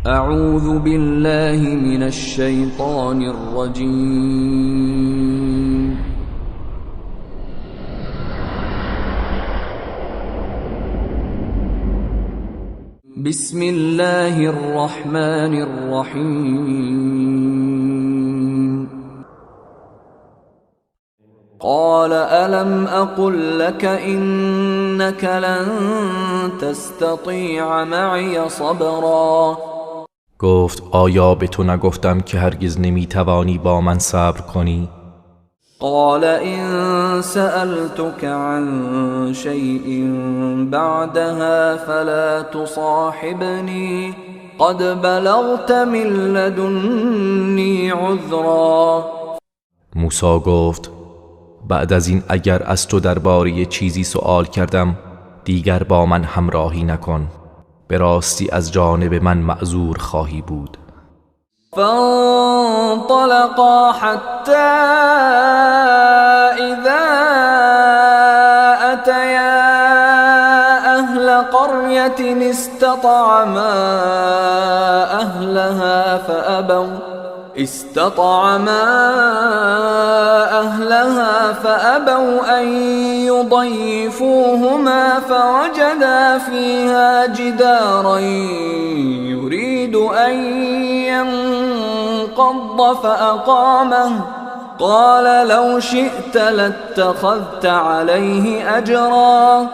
اعوذ بالله من الشیطان الرجیم. بسم الله الرحمن الرحیم. قال ألم أقل لك إنك لن تستطيع معي صبرا. گفت آیا به تو نگفتم که هرگز نمیتوانی با من صبر کنی؟ قال إن سألتك عن شيء بعدها فلا تصاحبني قد بلغت من لدني عذرا. موسی گفت بعد از این اگر از تو درباره چیزی سؤال کردم دیگر با من همراهی نکن، به راستی از جانب من معذور خواهی بود. فانطلقا حتى إذا أتيا أهل قرية استطعما أهلها فأبوا أن يضيفوهما فوجدا فيها جدارا يريد أن ينقض فأقامه قال لو شئت لاتخذت عليه أجرا.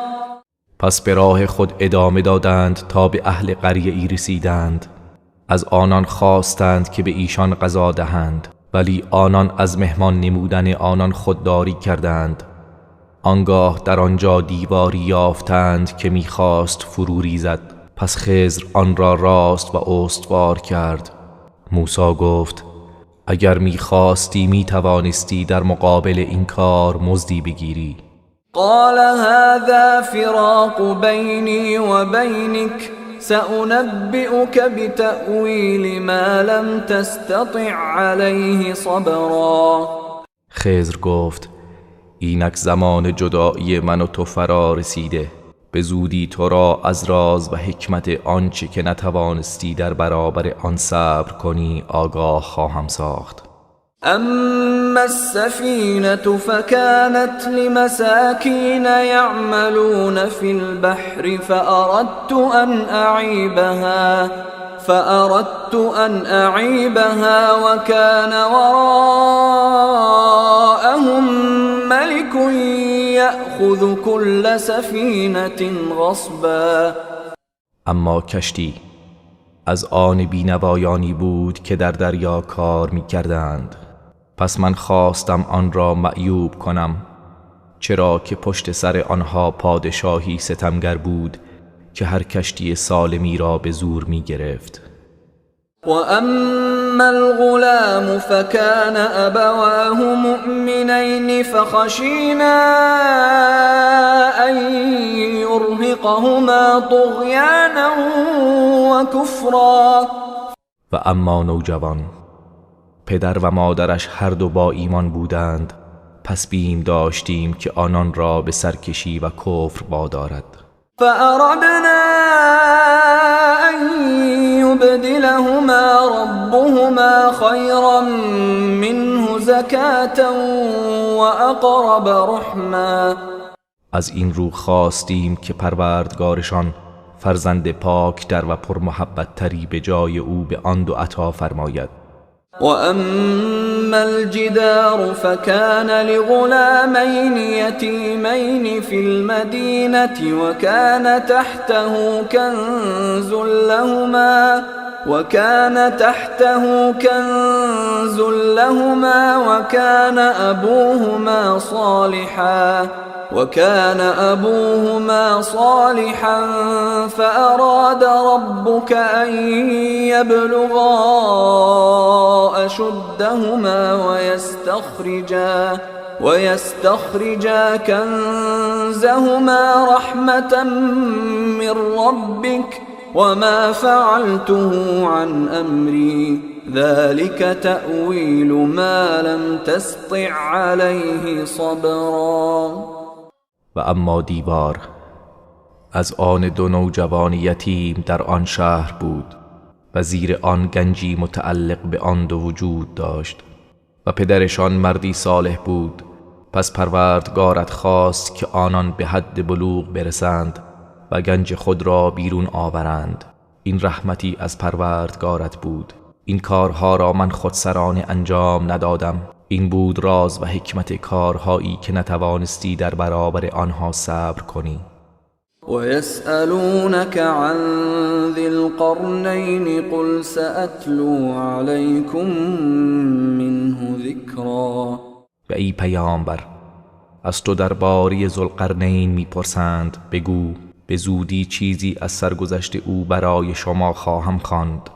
پس به راه خود ادامه دادند تا به اهل قریه ای رسیدند. از آنان خواستند که به ایشان غذا دهند، ولی آنان از مهمان نمودن آنان خودداری کردند. آنگاه در آنجا دیواری یافتند که میخواست فرو ریزد، پس خضر آن را راست و استوار کرد. موسی گفت اگر میخواستی میتوانستی در مقابل این کار مزدی بگیری. قال هذا فراق بینی و بینک سأنبئك بتأویل ما لم تستطع عليه صبرا. خضر گفت اینک زمان جدایی من و تو فرا رسیده، به زودی تو را از راز و حکمت آنچه که نتوانستی در برابر آن صبر کنی آگاه خواهم ساخت. اما السفينة فكانت لمساكين يعملون في البحر فأردت أن أعيبها وكان وراءهم ملك يأخذ كل سفينة غصبا. اما کشتی از آن بینوایانی بود که در دریا کار می‌کردند، پس من خواستم آن را معیوب کنم، چرا که پشت سر آنها پادشاهی ستمگر بود که هر کشتی سالمی را به زور می گرفت. و اما الغلام فکان ابواه مؤمنین فخشینا ان یرهقهما طغیانا و کفرا. و اما نوجوان، پدر و مادرش هر دو با ایمان بودند، پس بیم داشتیم که آنان را به سرکشی و کفر وادارد. فأردنا أن يبدلهما ربهما خيرا منه زكاة وأقرب رحما. از این رو خواستیم که پروردگارشان فرزند پاک در و پرمحبت تری به جای او به آن دو عطا فرماید. وأما الجدار فكان لغلامين يتيمين في المدينة وكان تحته كنز لهما وكان أبوهما صالحا فأراد ربك أن يبلغا أشدهما ويستخرجا كنزهما رحمة من ربك وما فعلته عن أمري ذلك تأويل ما لم تسطع عليه صبرا. و اما دیوار از آن دو نوجوان یتیم در آن شهر بود و زیر آن گنجی متعلق به آن دو وجود داشت و پدرشان مردی صالح بود. پس پروردگارت خواست که آنان به حد بلوغ برسند و گنج خود را بیرون آورند. این رحمتی از پروردگارت بود. این کارها را من خودسرانه انجام ندادم. این بود راز و حکمت کارهایی که نتوانستی در برابر آنها صبر کنی. ويسألونك عن ذي القرنين قل سأتلو عليكم منه ذكرا. و ای پیامبر، از تو درباره ذوالقرنین میپرسند، بگو به زودی چیزی از سرگذشت او برای شما خواهم خواند.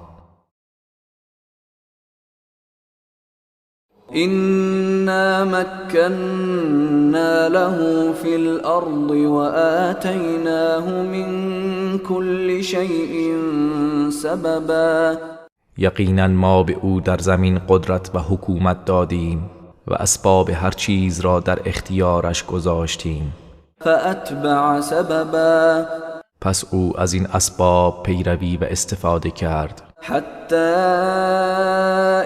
إنا مكنا له في الأرض وآتيناه من كل شيء سببا. یقینا ما به او در زمین قدرت و حکومت دادیم و اسباب هر چیز را در اختیارش گذاشتیم. فأتبع سببا. پس او از این اسباب پیروی و استفاده کرد. حتی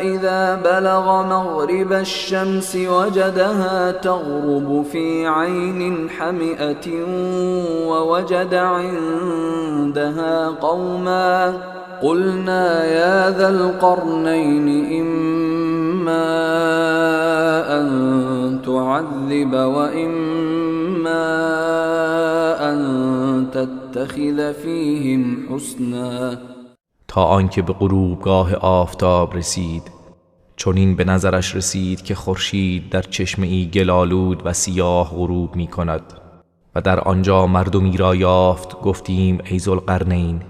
اذا بلغ مغرب الشمس وجدها تغرب في عين حمئة ووجد عندها قوما قلنا يا ذا القرنين إما أن تعذب وإما أن تتخذ فيهم حسنا. تا آنکه به غروبگاه آفتاب رسید، چنین به نظرش رسید که خورشید در چشمه‌ای گلالود و سیاه غروب می کند و در آنجا مردمی را یافت. گفتیم ای ذوالقرنین،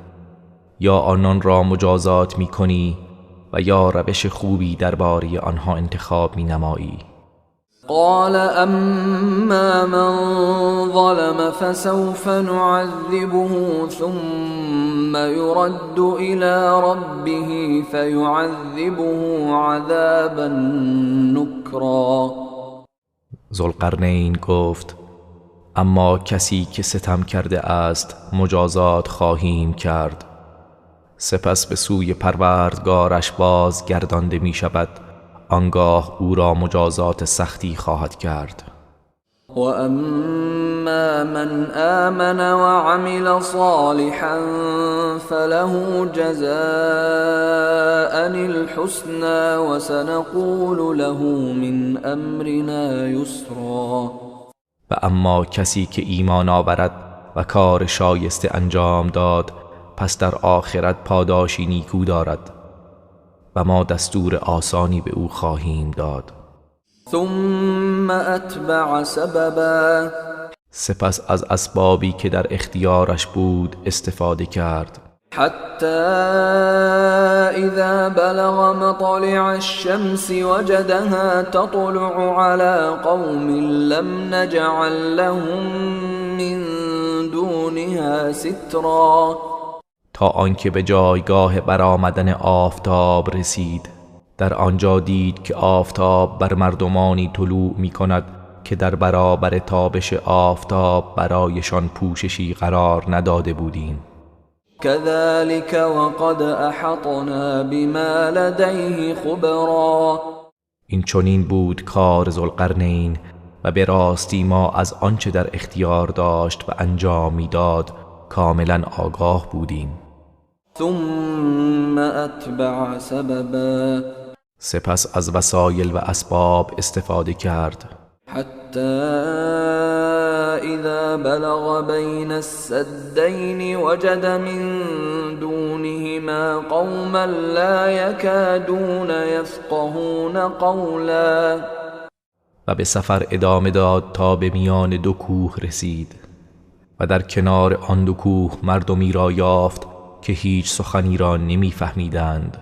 یا آنان را مجازات می کنی و یا روش خوبی درباره آنها انتخاب می نمایی. قال اما من ظلم فسوف نعذبه ثم يرد الى ربه فيعذبه عذابا نكرا. ذوالقرنین گفت اما کسی که ستم کرده است مجازات خواهیم کرد، سپس به سوی پروردگارش باز گردانده می شود، آنگاه او را مجازات سختی خواهد کرد. و اما من آمن وعمل صالحا فله جزاء الحسنى وسنقول له من امرنا یسرا. و اما کسی که ایمان آورد و کار شایسته انجام داد، پس در آخرت پاداشی نیکو دارد و ما دستور آسانی به او خواهیم داد. ثم اتبع سببا. سپس از اسبابی که در اختیارش بود استفاده کرد. حتی اذا بلغ مطلع الشمس وجدها تطلع على قوم لم نجعل لهم من دونها سترا. تا آنکه به جایگاه برآمدن آفتاب رسید، در آنجا دید که آفتاب بر مردمانی طلوع می کند که در برابر تابش آفتاب برایشان پوششی قرار نداده بودیم. كذلك وقد احطنا بما لديه خبرا. این چنین بود کار ذوالقرنین و به راستی ما از آنچه در اختیار داشت و انجام میداد کاملا آگاه بودیم. ثم اتبع سببا. سپس از وسایل و اسباب استفاده کرد. حتی اذا بلغ بین السدین وجد من دونهما قوما لا یکادون یفقهون قولا. و به سفر ادامه داد تا به میان دو کوه رسید و در کنار آن دو کوه مردمی را یافت که هیچ سخنی را نمیفهمیدند.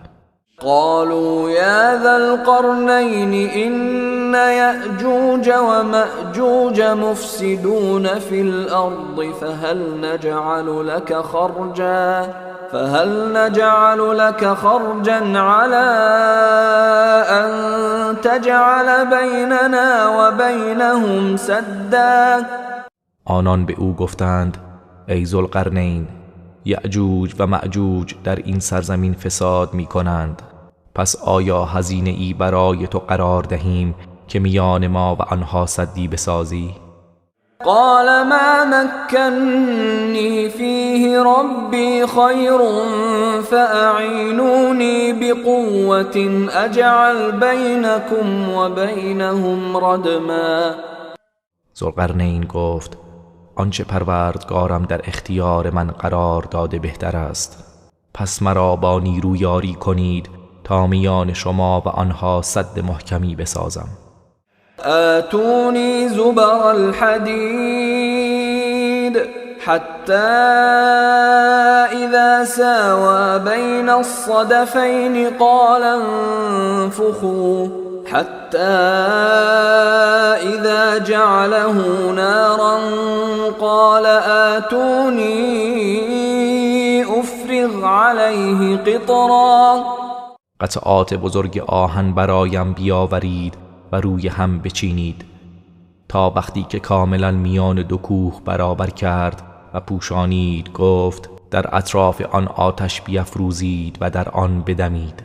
قالوا یا ذا القرنین ان یأجوج ومأجوج مفسدون فی الارض فهل نجعل لك خرجا على ان تجعل بیننا وبینهم سدا. آنان به او گفتند ای ذوالقرنین، یأجوج و مأجوج در این سرزمین فساد می کنند، پس آیا هزینه ای برای تو قرار دهیم که میان ما و آنها سدی بسازی؟ قال ما مكنني فيه ربي خير فأعينوني بقوة أجعل بينكم وبينهم ردما. ذوالقرنین گفت آنچه پروردگارم در اختیار من قرار داده بهتر است، پس مرا با نیرو یاری کنید تا میان شما و آنها سد محکمی بسازم. آتوني زبر الحديد حتى إذا ساوى بين الصدفين قال انفخوا حتى إذا جعله نارا قال آتوني أفرغ عليه قطرا. قطعات بزرگ آهن برایم بیاورید و روی هم بچینید تا وقتی که کاملا میان دو کوه برابر کرد و پوشانید گفت در اطراف آن آتش بیفروزید و در آن بدمید.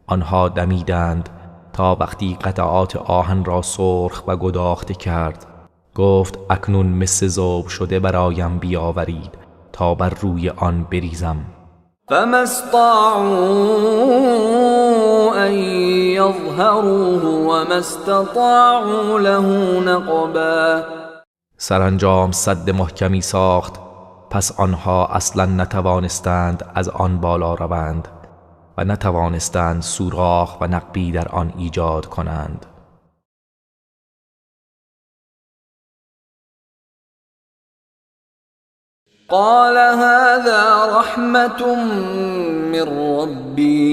آنها دمیدند تا وقتی قطعات آهن را سرخ و گداخته کرد. گفت اکنون مس ذوب شده برایم بیاورید تا بر روی آن بریزم. فما استطاعوا أن يظهروه وما استطاعوا له نقبا. سرانجام سد محکمی ساخت، پس آنها اصلا نتوانستند از آن بالا روند و نتوانستند سوراخ و نقبی در آن ایجاد کنند. قال هذا رحمة من ربي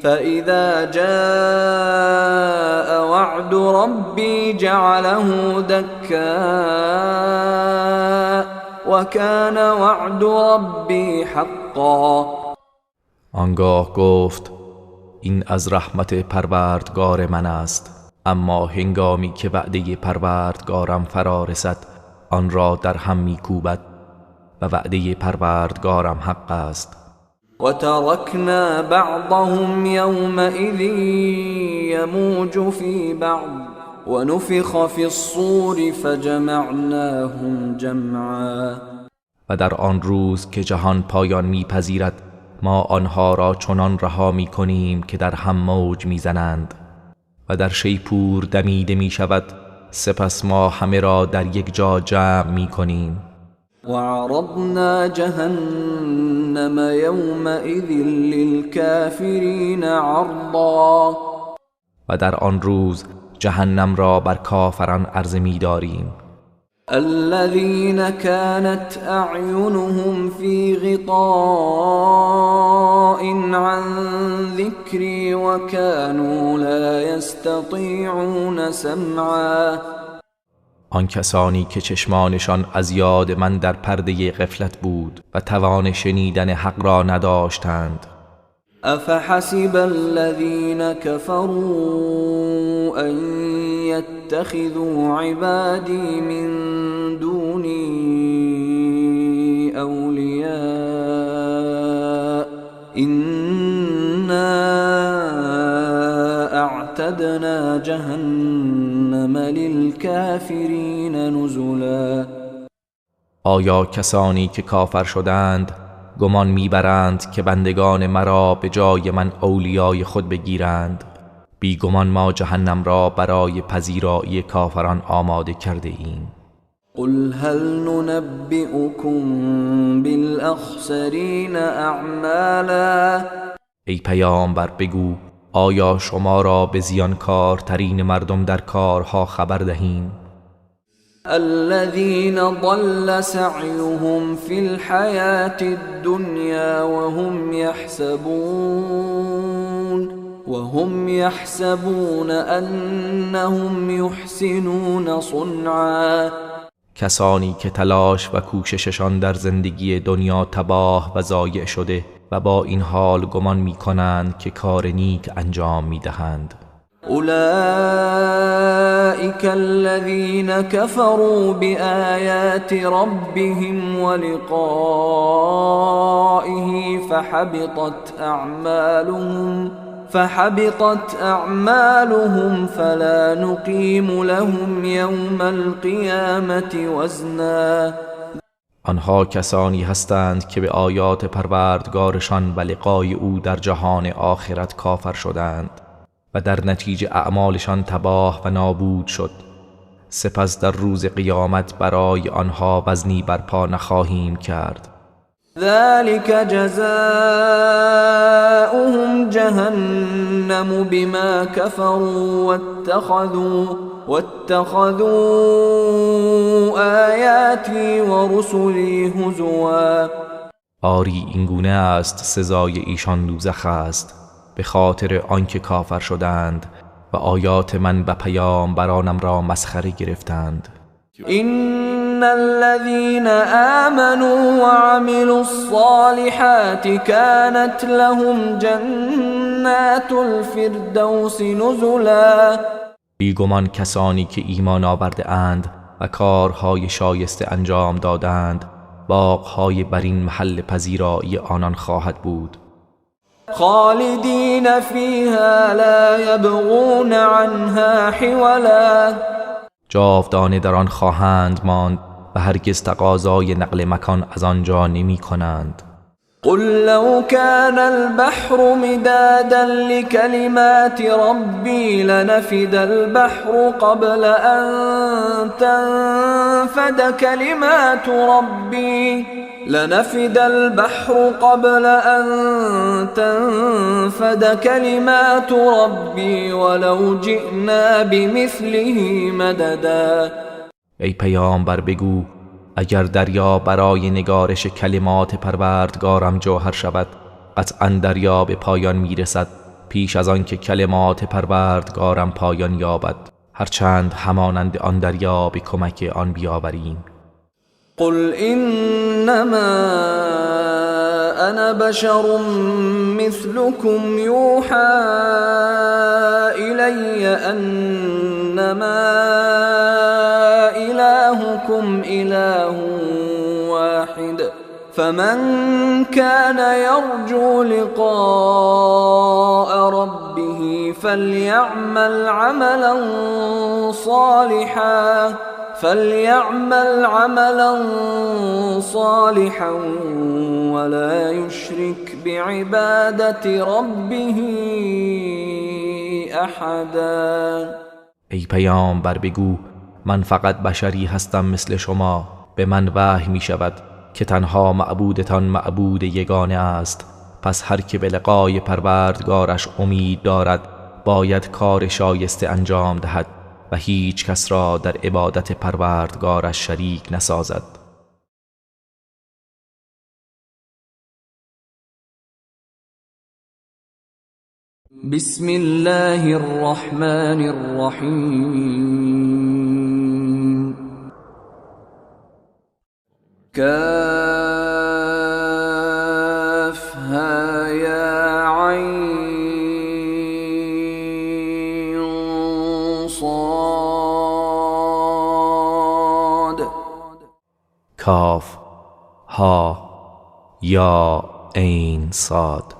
فإذا جاء وعد ربي جعله دكاء وكان وعد ربي حقا. آنگاه گفت این از رحمت پروردگار من است، اما هنگامی که وعده پروردگارم فرا رسد آن را در هم میکوبد و وعده پروردگارم حق است. و ترکنا بعضهم یومئذ یموج فی بعض و نفخ فی الصور فجمعناهم جمعا. و در آن روز که جهان پایان میپذیرد ما آنها را چنان رها میکنیم که در هم موج میزنند و در شیپور دمیده میشود، سپس ما همه را در یک جا جمع میکنیم. وعرضنا جهنم يومئذ للكافرين عرضا. و در آن روز جهنم را بر کافران عرضه می‌داریم. الذين كانت أعينهم في غطاء عن ذكري وكانوا لا يستطيعون سمعا. آن کسانی که چشمانشان از یاد من در پرده غفلت بود و توان شنیدن حق را نداشتند. افحسب الذين كفروا ان يتخذوا عبادي من دوني اولیاء انا اعتدنا جهنم للكافرین نزلا. آیا کسانی که کافر شدند گمان میبرند که بندگان مرا به جای من اولیای خود بگیرند؟ بیگمان ما جهنم را برای پذیرایی کافران آماده کرده ایم. قل هل ننبئكم بالاخسرین اعمالا. ای پیامبر بگو آیا شما را به زیانکارترین مردم در کارها خبر دهیم؟ الذين ضل سعيهم في الحياة الدنيا وهم يحسبون أنهم يحسنون صنعا. کسانی که تلاش و کوشششان در زندگی دنیا تباه و ضایع شده و با این حال گمان می‌کنند که کار نیک انجام می‌دهند. أولئك الذين كفروا بآيات ربهم ولقائه فحبطت أعمالهم فلا نقيم لهم يوم القيامة وزنا. آنها کسانی هستند که به آیات پروردگارشان و لقای او در جهان آخرت کافر شدند و در نتیجه اعمالشان تباه و نابود شد. سپس در روز قیامت برای آنها وزنی برپا نخواهیم کرد. ذلك جزاؤهم جهنم بما كفروا واتخذوا آیاتی ورسلی هزوا. آری این گونه است سزای ایشان دوزخ است، به خاطر آنکه کافر شدند و آیات من و پیامبرانم را مسخره گرفتند. ان الذين آمنوا وعملوا الصالحات كانت لهم جنات الفردوس نزلا. بیگمان کسانی که ایمان آورده اند و کارهای شایسته انجام دادند، باغهای برین محل پذیرایی آنان خواهد بود. خالدین فیها لا یبغون عنها حولا. جاودانه در آن خواهند ماند و هرگز تقاضای نقل مکان از آنجا نمی کنند. قل لو كان البحر مدادا لكلمات ربي لنفد البحر قبل أن تنفد كلمات ربي لنفد البحر قبل أن تنفد كلمات ربي ولو جئنا بمثله مددا. ای پیامبر بگو اگر دریا برای نگارش کلمات پروردگارم جوهر شود، قطعا دریا به پایان میرسد پیش از آن که کلمات پروردگارم پایان یابد، هرچند همانند آن دریا به کمک آن بیاوریم. قل انما انا بشر مثلكم یوحى الی انما الهكم اله واحد فمن كان يرجو لقاء ربه فليعمل عملا صالحا ولا يشرك بعبادة ربه احدا. ای پیامبر بگو من فقط بشری هستم مثل شما، به من وحی می شود که تنها معبودتان معبود یگانه است، پس هر که به لقای پروردگارش امید دارد باید کار شایسته انجام دهد و هیچ کس را در عبادت پروردگارش شریک نسازد. بسم الله الرحمن الرحیم. کاف ها یا عین صاد. کاف ها یا عین صاد.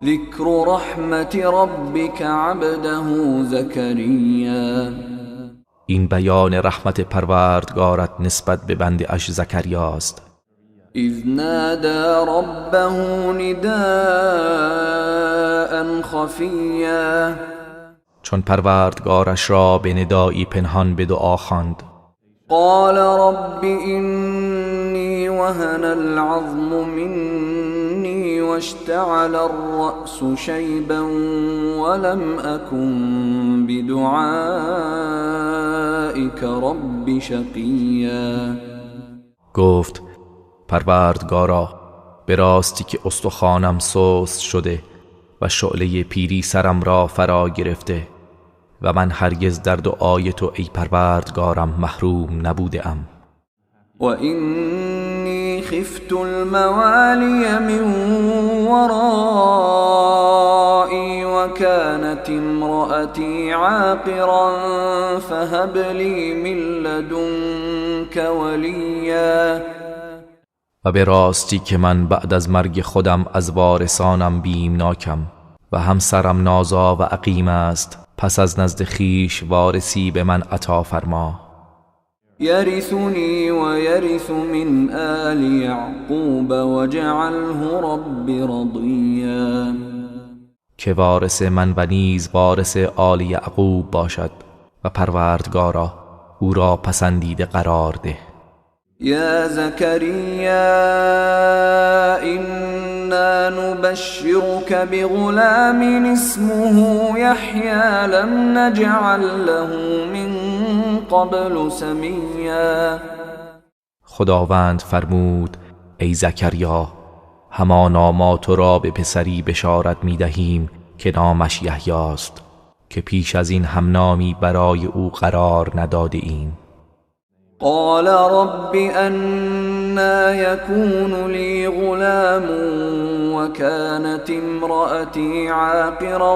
ذکر رحمت ربک عبده زکریا. این بیان رحمت پروردگارت نسبت به بنده اش زکریاست. اذ نادى ربه نداء خفیا. چون پروردگارش را به ندایی پنهان به دعا خواند. قال رب اینی وهن العظم منی واشتعل الرأس شیبا ولم اکن بدعائک رب شقیا. گفت پروردگارا به راستی که استخوانم سست شده و شعله پیری سرم را فرا گرفته و من هرگز در دعای تو ای پروردگارم محروم نبوده ام. و اینی خفت الموالی من ورایی وكانت امرأتي عاقرا فهب لي من لدنك وليا. و به راستی که من بعد از مرگ خودم از وارثانم بیمناکم و همسرم نازا و عقیم است، پس از نزد خیش وارثی به من عطا فرما. یرثنی و یرث من آل یعقوب واجعله رب رضیا. که وارث من و نیز وارث آل یعقوب باشد و پروردگارا او را پسندیده قرار ده. یا زکریا إنا نبشرك بغلام اسمه یحیی لم نجعل له من قبل سمیا. خداوند فرمود ای زکریا، همانا ما تو را به پسری بشارت می دهیم که نامش یحیی است که پیش از این هم نامی برای او قرار نداده ایم. قال رب أنا يكون لي غلام وكانت امرأتي عاقرا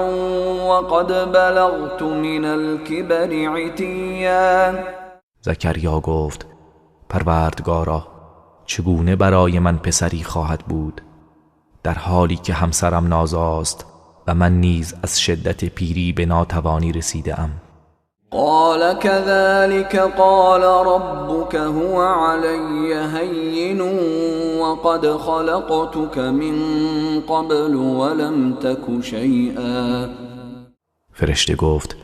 وقد بلغت من الكبر عتيا. زکریا گفت پروردگارا، چگونه برای من پسری خواهد بود در حالی که همسرم نازاست و من نیز از شدت پیری به ناتوانی رسیده ام. قال كذلك قال ربك هو علي هين وقد خلقتك من قبل ولم تك شيئا. فرشته گفت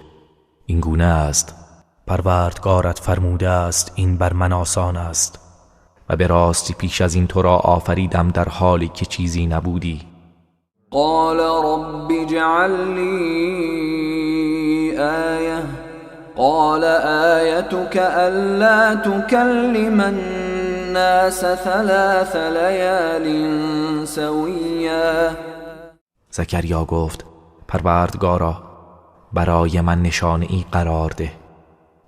این گونه است، پروردگارت فرموده است این بر من آسان است و به راستی پیش از این تو را آفریدم در حالی که چیزی نبودی. قال رب اجعل لي آیه. قال آیتك ألا تكلم الناس ثلاث لیال سویا. زکریا گفت پروردگارا، برای من نشانه ای قرار ده.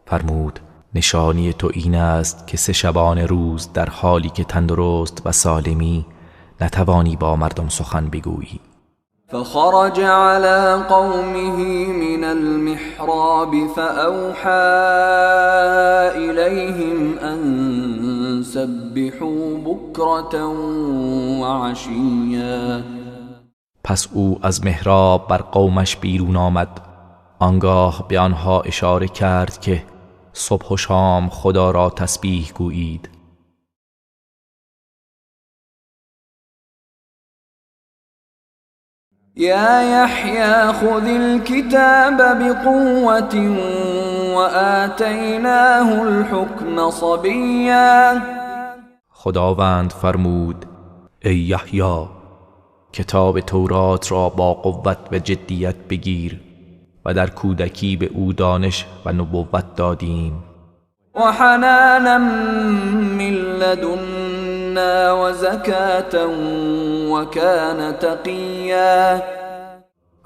فرمود نشانی تو این است که 3 شبانه روز در حالی که تندرست و سالمی نتوانی با مردم سخن بگویی. فخرج على قومه من المحراب فأوحى إليهم أن سبحوا بكرة وعشيا. پس او از محراب بر قومش بیرون آمد، آنگاه به آنها اشاره کرد که صبح و شام خدا را تسبیح گویید. یا یحیی خذ الكتاب بقوة وآتیناه الحکم صبیا. خداوند فرمود ای یحیی، کتاب تورات را با قوت و جدیت بگیر و در کودکی به او دانش و نبوت دادیم. و حنانا من لدنا و زکاة و کان تقیا.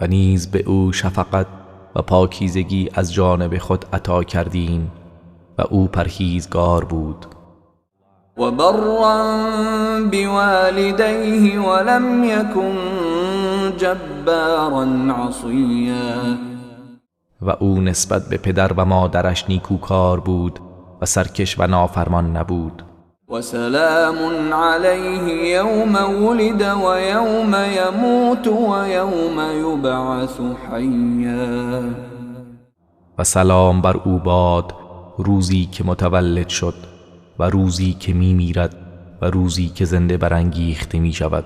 و نیز به او شفقت و پاکیزگی از جانب خود عطا کردیم و او پرهیزگار بود. و برا بوالدیه ولم یکن جبارا عصیا. و او نسبت به پدر و مادرش نیکوکار بود و سرکش و نافرمان نبود. و سلام علیه یوم ولد و یوم یموت و یوم یبعث حیا. و سلام بر او باد روزی که متولد شد و روزی که میمیرد و روزی که زنده برانگیخته می شود.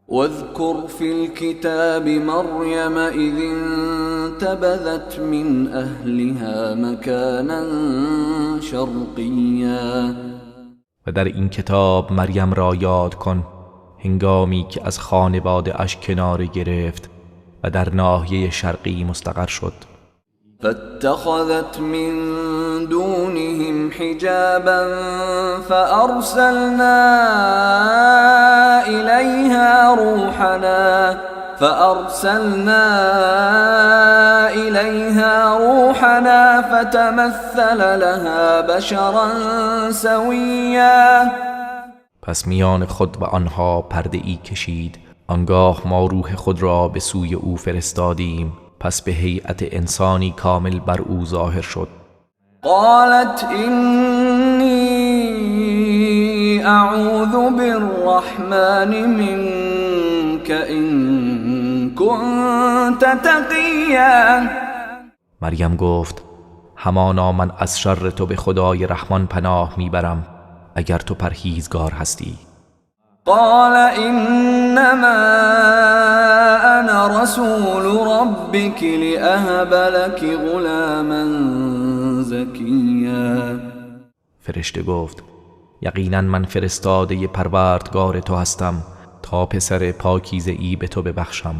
واذكر في الكتاب مريم إذ انتبذت من أهلها مكانا شرقيا. و در این کتاب مریم را یاد کن هنگامی که از خانواده اش کناره گرفت و در ناحیه شرقی مستقر شد. فاتخذت من دونهم حجابا فأرسلنا إليها روحنا فتمثل لها بشرا سویا. پس میان خود و آنها پرده ای کشید آنگاه ما روح خود را به سوی او فرستادیم، پس به هیئت انسانی کامل بر او ظاهر شد. قالت إني أعوذ بالرحمن منك إن كنت تقیا. مریم گفت همانا من از شر تو به خدای رحمان پناه میبرم اگر تو پرهیزگار هستی. قال إنما أنا رسول ربك لأهب لك غلاما زكيا. فرشته گفت یقینا من فرستاده پروردگار تو هستم تا پسر پاکیزه ای به تو ببخشم.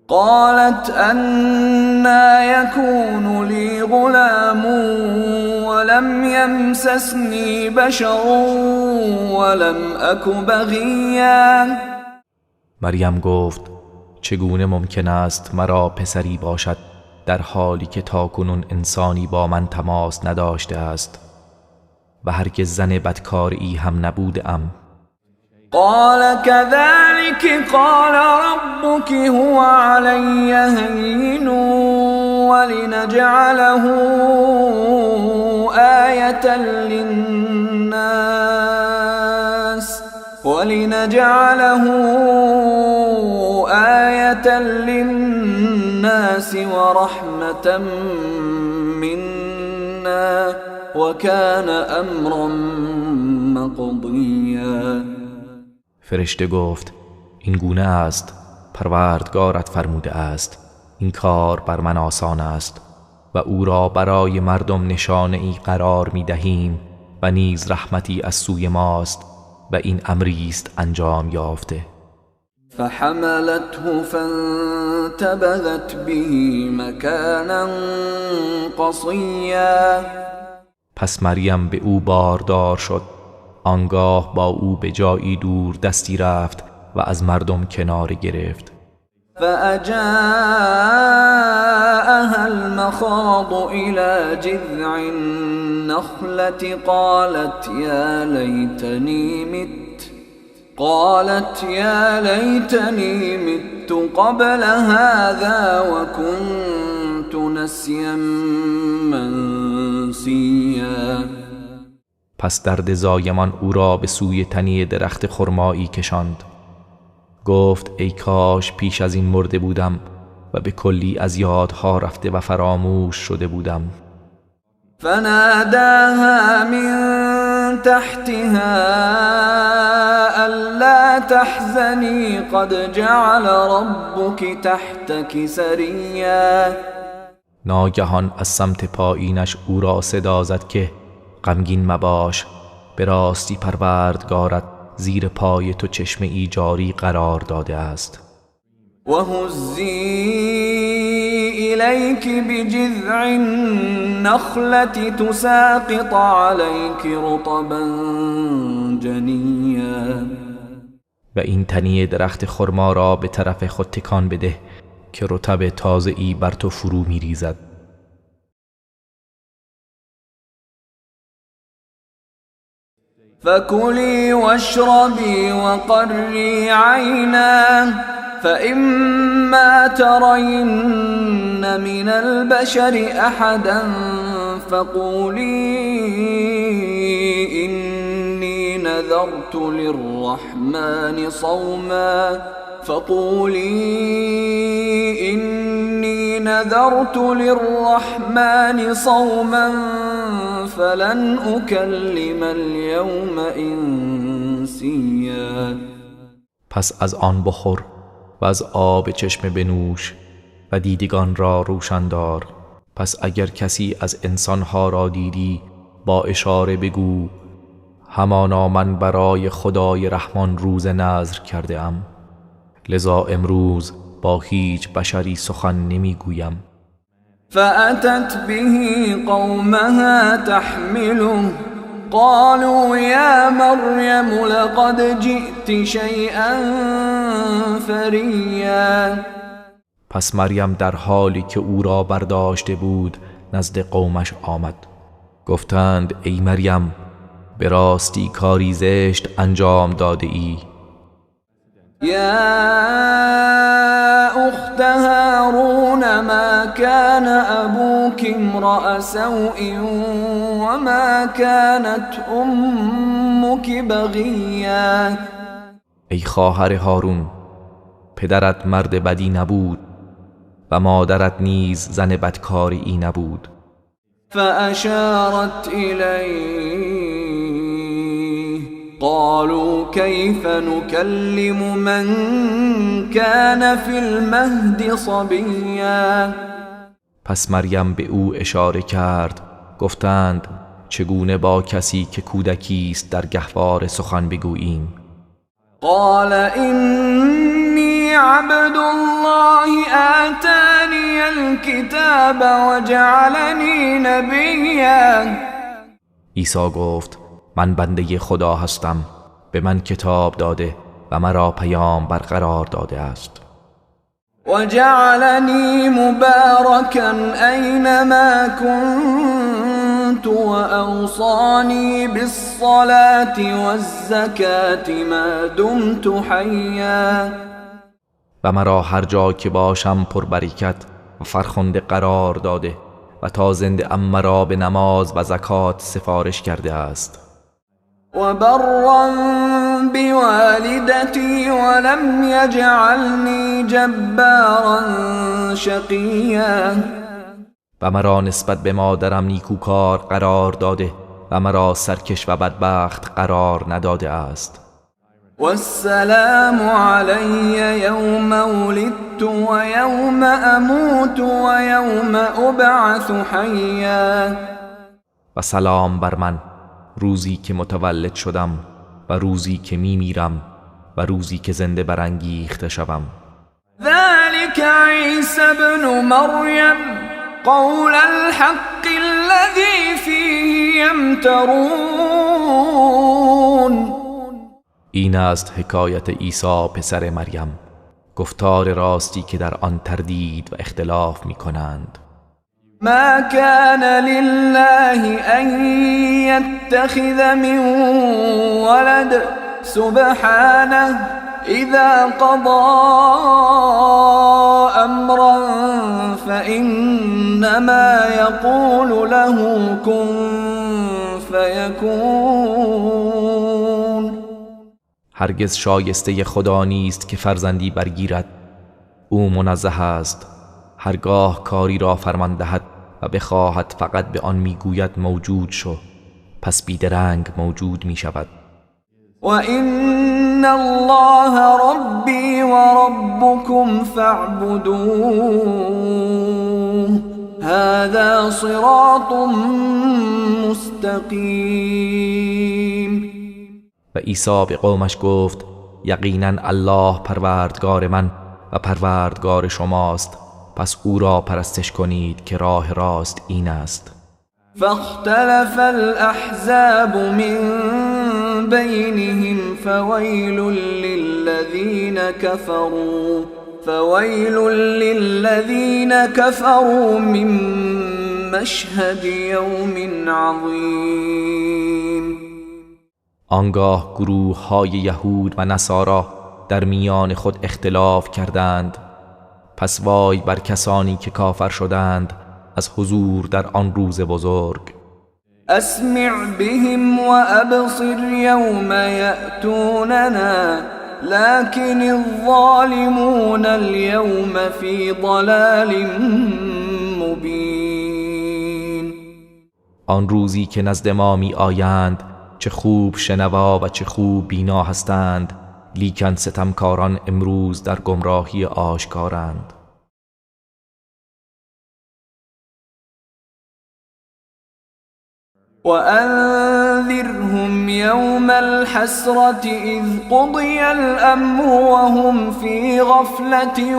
قالت أنا يكون لي غلام ولم يمسسني بشر ولم أك بغيا. مریم گفت چگونه ممکن است مرا پسری باشد در حالی که تاکنون انسانی با من تماس نداشته است و هرگز زن بدکاری هم نبودم. قال كذلك قال ربك هو علي هين ولنجعله آية للناس ورحمة منا وكان أمرا مقضيا. فرشته گفت این گونه است، پروردگارت فرموده است این کار بر من آسان است و او را برای مردم نشانه ای قرار می دهیم و نیز رحمتی از سوی ماست و این امری است انجام یافته. فحملته فانتبذت به مکانا قصیا. پس مریم به او باردار شد، آنگاه با او به جایی دور دستی رفت و از مردم کنار گرفت. فأجاءها المخاض إلى جذع النخلة قالت يا ليتني مت قبل هذا وكنت نسيا منسيا. پس درد زایمان او را به سوی تنی درخت خرمایی کشاند. گفت ای کاش پیش از این مرده بودم و به کلی از یادها رفته و فراموش شده بودم. فناداها من تحتها ألا تحزنی قد جعل ربک تحتک سریا. ناگهان از سمت پایینش او را صدا زد که غمگین مباش، به راستی پروردگارت زیر پای تو چشمه ای جاری قرار داده است. وهزی الیک بجذع النخلة تساقط علیک رطبا جنیا. و این تنی درخت خرما را به طرف خود تکان بده که رطب تازه‌ای بر تو فرو می‌ریزد. فكلي واشربي وقري عينا فإما ترين من البشر أحدا فقولي إني نذرت للرحمن صوما فلن أكلم اليوم إنسيا. پس از آن بخور و از آب چشمه بنوش و دیدگان را روشن دار. پس اگر کسی از انسانها را دیدی با اشاره بگو همانا من برای خدای رحمان روز نذر کرده ام، لذا امروز با هیچ بشری سخن نمیگویم. فأتت به قومها تحمله قالوا يا مريم لقد جئت شيئا فريا. پس مریم در حالی که او را برداشته بود نزد قومش آمد. گفتند ای مریم، به راستی کاری زشت انجام داده ای. یا أخت هارون ما كان أبوك امرأ سوء وما كانت أمك بغیا. ای خواهر هارون، پدرت مرد بدی نبود و مادرت نیز زن بدکاری ای نبود. فأشارت إليه قالوا كيف نكلم من كان في المهد صبيا. پس مریم به او اشاره کرد، گفتند چگونه با کسی که کودکی است در گهواره سخن بگوییم؟ قال إني عبد الله آتاني الكتاب وجعلني نبيا. عیسی گفت من بنده خدا هستم، به من کتاب داده و مرا پیام برقرار داده است. وجعلني مباركا أينما كنت وأوصاني بالصلاة والزكاة ما دمت حيا. و مرا هر جا که باشم پربرکت و فرخنده قرار داده و تا زنده ام مرا به نماز و زکات سفارش کرده است. وبرا بوالدتي ولم يجعلني جبارا شقيا. و مرا نسبت به مادرم نیکوکار قرار داده و مرا سرکش و بدبخت قرار نداده است. والسلام علی یوم ولدت ویوم اموت ویوم ابعث حیا. و سلام بر من روزی که متولد شدم و روزی که میمیرم و روزی که زنده برانگیخته شوم. ذلك عیسی ابن مریم قول الحق الذی فیه یمترون. این است حکایت عیسی پسر مریم، گفتار راستی که در آن تردید و اختلاف میکنند. ما كان لله أن يتخذ من ولد سبحانه إذا قضى أمرا فإنما يقول له كن فيكون. هرگز شایسته خدا نیست که فرزندی برگیرد، او منزه است. هرگاه کاری را فرمان دهد و بخواهد فقط به آن میگوید موجود شو، پس بیدرنگ موجود می شود. و این الله ربی و ربکم فاعبدوه هذا صراط مستقیم. و عیسی به قومش گفت یقینا الله پروردگار من و پروردگار شماست، پس او را پرستش کنید که راه راست این است. فاختلف الاحزاب من بینهم فویل للذین كفروا من مشهد یوم عظیم. آنگاه گروه های یهود و نصارا در میان خود اختلاف کردند، پس وای بر کسانی که کافر شدند از حضور در آن روز بزرگ. اسمع بهم و ابصر یوم یأتوننا لكن الظالمون اليوم في ضلال مبین. آن روزی که نزد ما می آیند چه خوب شنوا و چه خوب بینا هستند، لیکن ستمکاران امروز در گمراهی آشکارند. وأنذرهم يوم الحسرة إذ قضي الأمر وهم في غفلة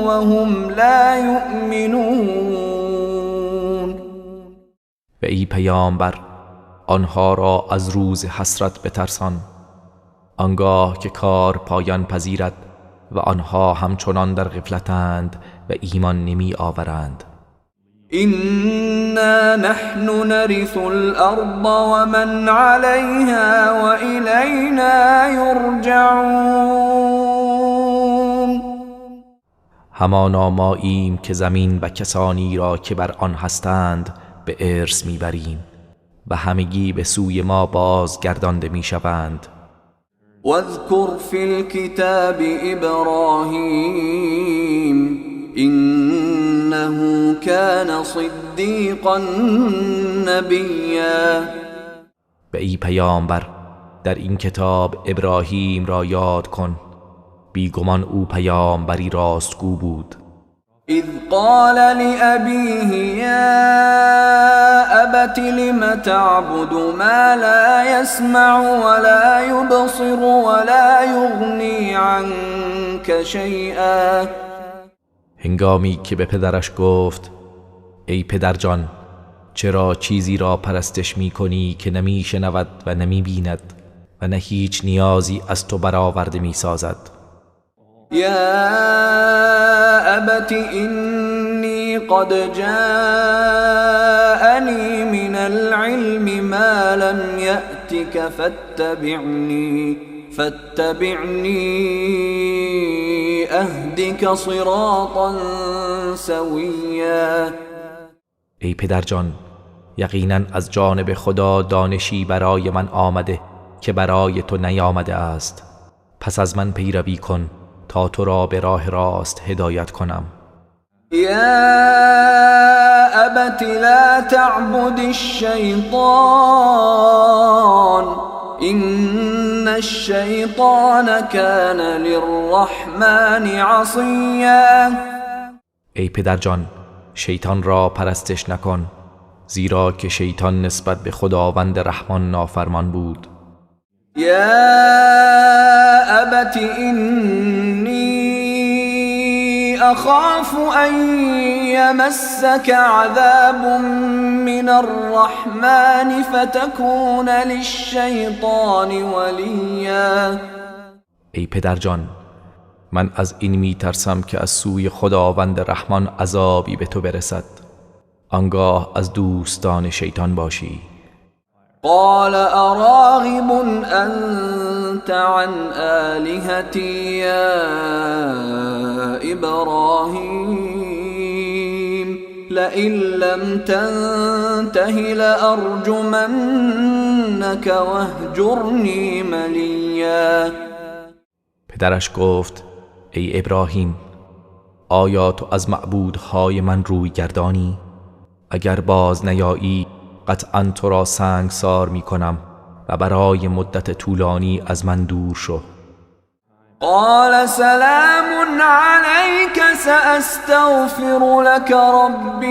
وهم لا يؤمنون. و ای پیامبر آنها را از روز حسرت بترسان، آنگاه که کار پایان پذیرد و آنها همچنان در غفلتند و ایمان نمی آورند. إنا نحن نرث الأرض ومن عليها وإلينا يرجعون. همانا ماییم که زمین و کسانی را که بر آن هستند به ارث میبریم و همگی به سوی ما بازگردانده میشوند. واذكر في الكتاب إبراهيم إنه كان صدیقا نبیا. به ای پیامبر در این کتاب ابراهیم را یاد کن، بیگمان او پیامبری راستگو بود. اذ قال لأبیه یا أبت لم تعبد ما لا يسمع ولا يبصر ولا یغنی عنك شیئا. هنگامی که به پدرش گفت ای پدر جان، چرا چیزی را پرستش می کنی که نمی شنود و نمی بیند و نه هیچ نیازی از تو برآورده می سازد؟ یا أبت إني قد جاءني من العلم ما لم يأتك فاتبعني أهدك صراطا سویا. ای پدر جان، یقینا از جانب خدا دانشی برای من آمده که برای تو نیامده است، پس از من پیروی کن تا تو را به راه راست هدایت کنم. یا أبت لا تعبد الشیطان إن الشیطان كان للرحمن عصیا. ای پدر جان، شیطان را پرستش نکن، زیرا که شیطان نسبت به خداوند رحمان نافرمان بود. یا أبت إني أخاف أن يمسك عذاب من الرحمن فتكون للشیطان ولیا. ای پدر جان، من از این می ترسم که از سوی خداوند رحمان عذابی به تو برسد، آنگاه از دوستان شیطان باشی. قال أراغب أنت عن آلهتي يا إبراهيم لئن لم تنته لأرجمنك واهجرني مليا. پدرش گفت ای ابراهیم، آیا تو از معبودهای من روی گردانی؟ اگر باز نیایی قطعا تو را سنگسار می کنم و برای مدت طولانی از من دور شو. قال سلام علیک سأستغفر لك ربی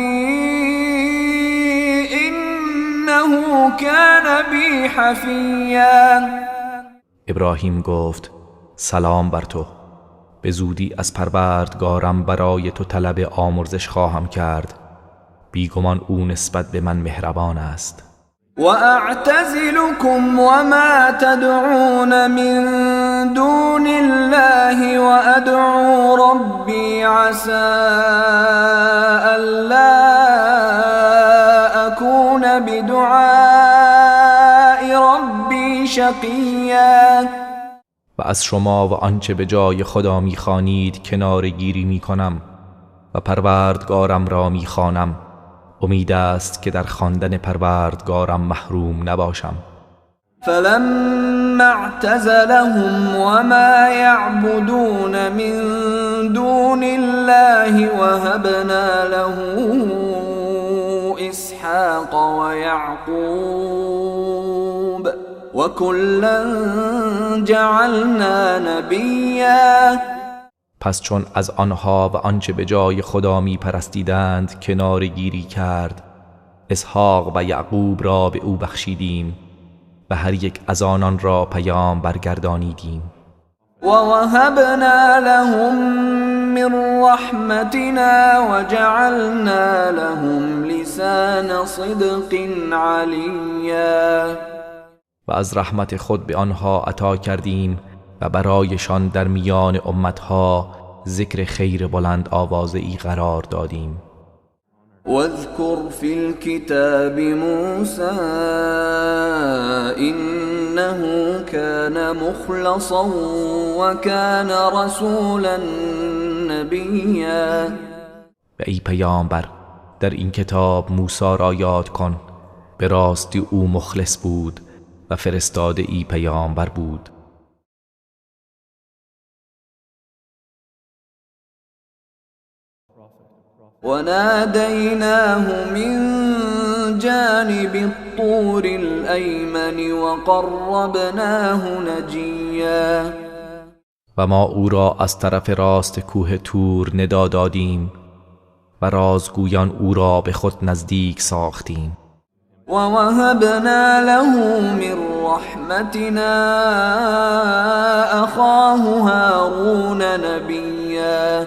انه كان بی حفیا. ابراهیم گفت سلام بر تو، به زودی از پروردگارم برای تو طلب آمرزش خواهم کرد، بیگمان او نسبت به من مهربان است. و اعتزلكم وما تدعون من دون الله وادعو ربي عسى الا اكون بدعاء ربي شقیا. و از شما و آنچه به جای خدا میخوانید کناره گیری میکنم و پروردگارم را میخوانم، امید است که در خواندن پروردگارم محروم نباشم. فلما اعتزلهم وما يعبدون من دون الله وهبنا له اسحاق ويعقوب وكلا جعلنا نبیا. پس چون از آنها و آنچه به جای خدا می پرستیدند کناره گیری کرد، اسحاق و یعقوب را به او بخشیدیم و هر یک از آنان را پیام برگردانیدیم. و وهبنا لهم من رحمتنا وجعلنا لهم لسان صدق علیا. و از رحمت خود به آنها عطا کردیم و برایشان در میان امتها ذکر خیر بلند آوازه ای قرار دادیم. واذكر في الكتاب موسى إنه كان مخلصا وكان رسولا نبیا. و ای پیامبر در این کتاب موسی را یاد کن، به راستی او مخلص بود و فرستاده ای پیامبر بود. وناديناه من جانب الطور الأيمن وقربناه نجيا. و ما او را از طرف راست کوه تور ندا دادیم و رازگویان او را به خود نزدیک ساختیم. ووهبنا له من رحمتنا أخاه هارون نبيا.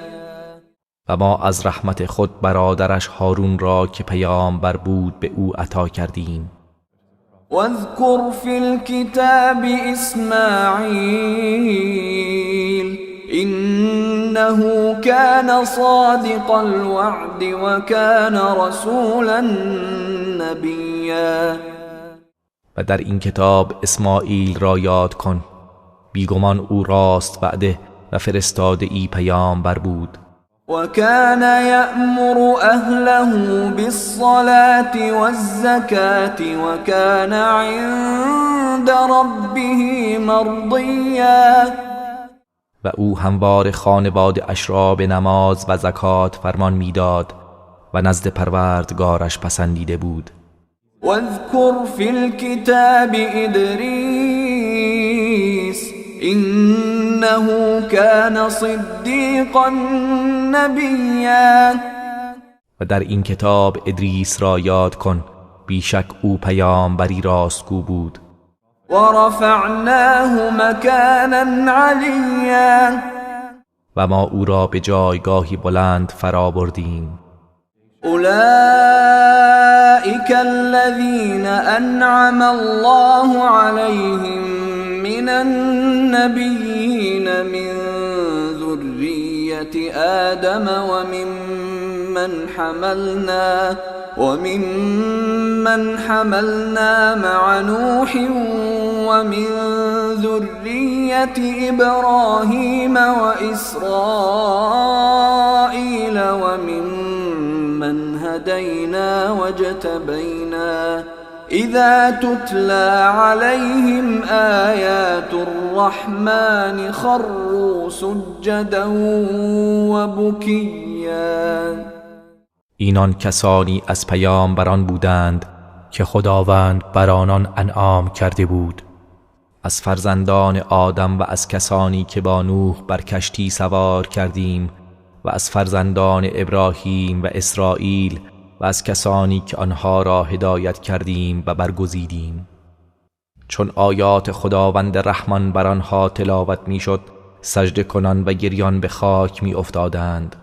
و ما از رحمت خود برادرش هارون را که پیامبر بود به او عطا کردیم. واذكر في الكتاب إسماعيل إنه كان صادق الوعد وكان رسولا نبيا. و در این کتاب اسماعیل را یاد کن، بیگمان او راست وعده و فرستاده ای پیامبر بود. وكان يأمر أهله بالصلاة والزكاة وكان عند ربه مرضيا. و او همواره خانواده اش را به نماز و زکات فرمان میداد و نزد پروردگارش پسندیده بود. واذكر في الكتاب إدريس إنه كان صدیقا نبیا. و در این کتاب ادریس را یاد کن، بیشک او پیامبری راستگو بود. ورفعناه مکانا علیا. و ما او را به جایگاهی بلند فرا بردیم. أولئك الذين أنعم الله عليهم من النبيين من ذرية آدم وممن حملنا مع نوح ومن ذرية إبراهيم وإسرائيل وممن هدينا واجتبينا إذا تتلى عليهم آيات الرحمن خروا سجدا وبكيا. اینان کسانی از پیامبران بودند که خداوند بر آنان انعام کرده بود، از فرزندان آدم و از کسانی که با نوح بر کشتی سوار کردیم و از فرزندان ابراهیم و اسرائیل و از کسانی که آنها را هدایت کردیم و برگزیدیم. چون آیات خداوند رحمان بر آنها تلاوت میشد، سجده کنان و گریان به خاک می افتادند.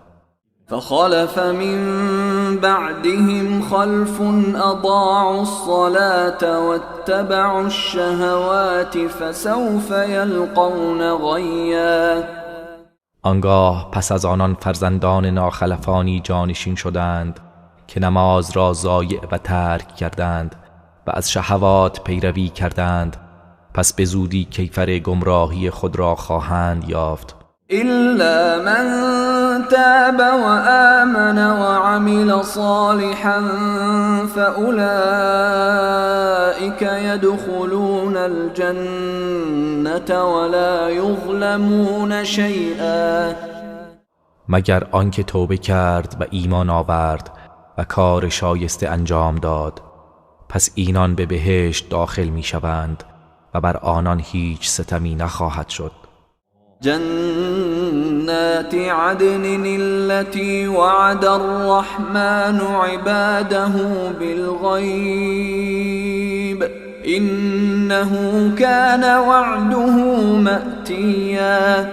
فخلف من بعدهم خلف اضاعوا الصلاة واتبعوا الشهوات فسوف یلقون غیا. آنگاه پس از آنان فرزندان ناخلفانی جانشین شدند که نماز را ضایع و ترک کردند و از شهوات پیروی کردند، پس به زودی کیفر گمراهی خود را خواهند یافت. إلا من تاب وآمن وعمل صالحا فأولئك يدخلون الجنة ولا يظلمون شيئا. مگر آنکه توبه کرد و ایمان آورد و کار شایسته انجام داد، پس اینان به بهشت داخل می شوند و بر آنان هیچ ستمی نخواهد شد. جنات عدن التي وعد الرحمن عباده بالغیب انه كان وعده مأتیا.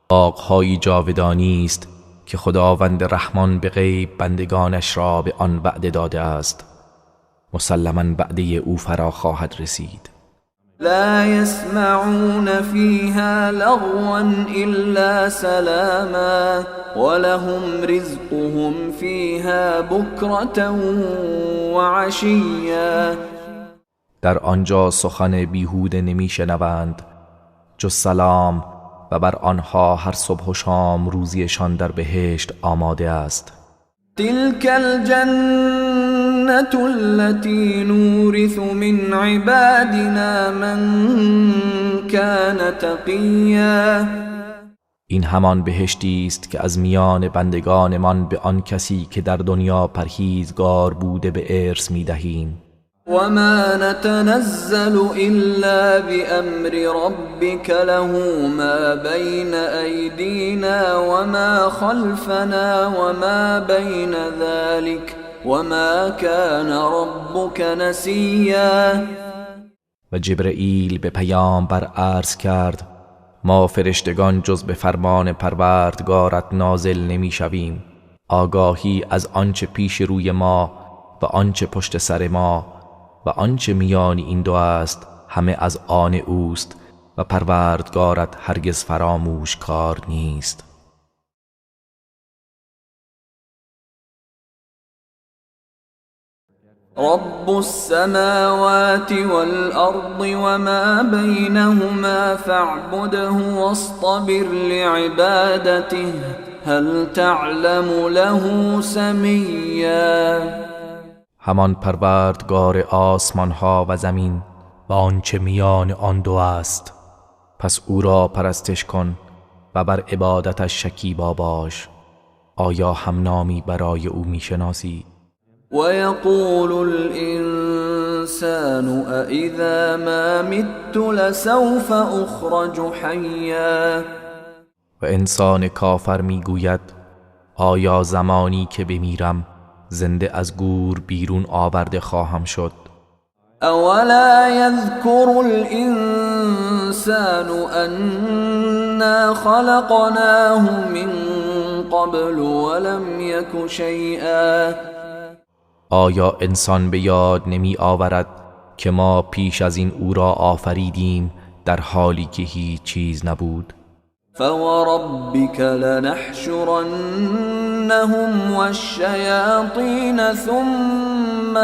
باغ‌های جاودانی است که خداوند رحمان به غیب بندگانش را به آن وعده داده است، مسلماً وعده او فرا خواهد رسید. لا يسمعون فيها لغوا إلا سلاما ولهم رزقهم فيها بكرة وعشيا. در آنجا سخن بیهوده نمیشنوند جز سلام و بر آنها هر صبح و شام روزیشان در بهشت آماده است. تلك الجنة التي نورث من عبادنا من كان تقیا. این همان بهشتی است که از میان بندگانمان به آن کسی که در دنیا پرهیزگار بوده به ارث میدهیم. وما نتنزل إلا بأمر ربك له ما بين أيدينا وما خلفنا وما بين ذلك وما كان ربك نسيا. و جبرئیل به پیامبر عرض کرد ما فرشتگان جز به فرمان پروردگارت نازل نمیشویم. آگاهی از آنچه پیش روی ما و آنچه پشت سر ما و آنچه میان این دو است همه از آن اوست و پروردگارت هرگز فراموش کار نیست. رب السماوات والأرض وما بينهما فاعبده واصطبر لعبادته هل تعلم له سمیا. همان پروردگار آسمان ها و زمین و آنچه میان آن دو است، پس او را پرستش کن و بر عبادتش شکیبا باش. آیا هم نامی برای او میشناسی؟ ويقول الإنسان أإذا ما مت لسوف أخرج حيا. و انسان کافر میگوید آیا زمانی که بمیرم زنده از گور بیرون آورده خواهم شد؟ اولا يذكر الإنسان أنا خلقناه من قبل ولم يك شيئا. آیا انسان به یاد نمی آورد که ما پیش از این او را آفریدیم در حالی که هیچ چیز نبود؟ فوربك لنحشرنهم والشياطين ثم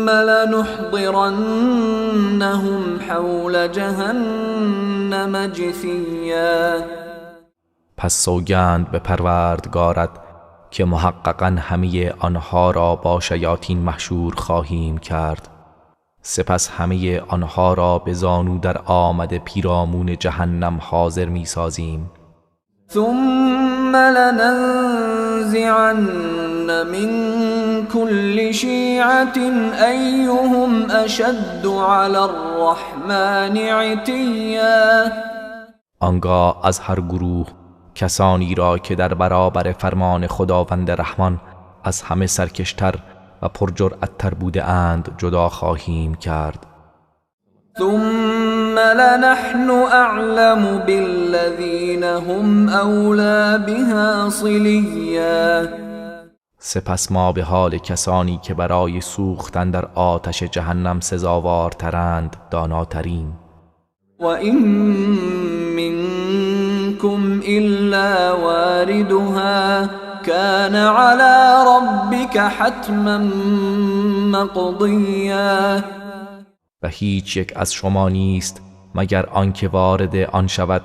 لنحضرنهم حول جهنم جثيا. پس سوگند به پروردگارت که محققا همه آنها را با شیاطین محشور خواهیم کرد، سپس همه آنها را به زانو در آمده پیرامون جهنم حاضر می سازیم. ثم لننزعن من كل شیعة ایهم اشد علی الرحمن عتیا. آنگاه از هر گروه کسانی را که در برابر فرمان خداوند رحمان از همه سرکشتر و پرجرأت‌تر بوده اند جدا خواهیم کرد. ثم لنحن اعلم بالذین هم اولی بها صلیا. سپس ما به حال کسانی که برای سوختن در آتش جهنم سزاوارترند داناتریم. و این منکم الا واردها كان على ربك حتما مقضیا. و هیچ یک از شما نیست مگر آنکه وارد آن شود.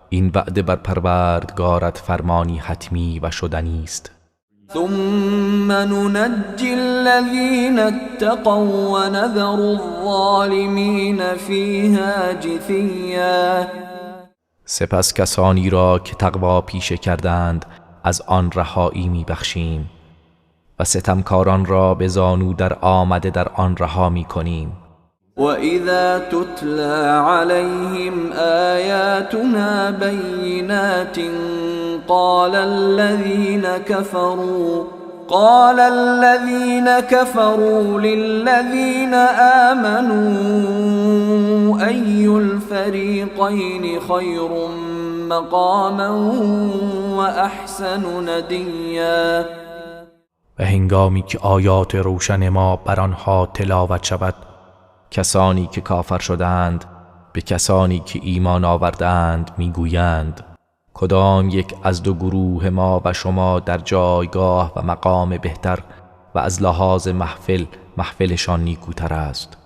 این وعده بر پروردگارت فرمانی حتمی و شدنی است. ثم ننجی الذین اتقوا ونذر الظالمین فیها جثیا. سپس کسانی را که تقوا پیشه کردند از آن رهایی میبخشیم و ستمکاران را به زانو در آمده در آن رها میکنیم. و اذا تتلى عليهم آیاتنا بینات قال الذين كفروا للذين آمنوا أي الفريقين خير مقاما وأحسن نديا. و و هنگامی که آیات روشن ما بر آنها تلاوت شود، کسانی که کافر شدند به کسانی که ایمان آوردند میگویند کدام یک از دو گروه ما و شما در جایگاه و مقام بهتر و از لحاظ محفل محفلشان نیکوتر است.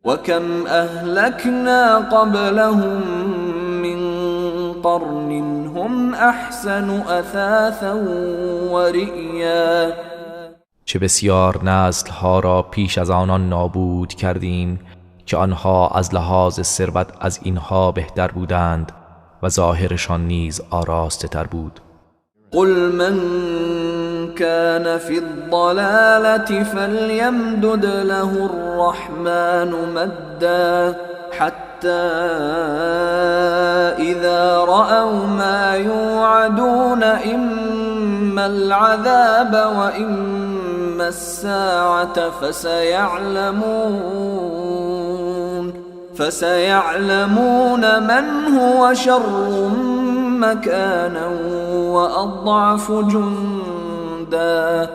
و کم اهلکنا قبلهم من قرن هم احسن اثاثا و رئیا. چه بسیار نسل ها را پیش از آنان نابود کردیم که آنها از لحاظ ثروت از اینها بهتر بودند و ظاهرشان نیز آراسته تر بود. قل من كان في الضلالة فليمدد له الرحمن مدا حتى إذا رأوا ما يوعدون إما العذاب وإما الساعة فسيعلمون من هو شر مكانا وأضعف جندا.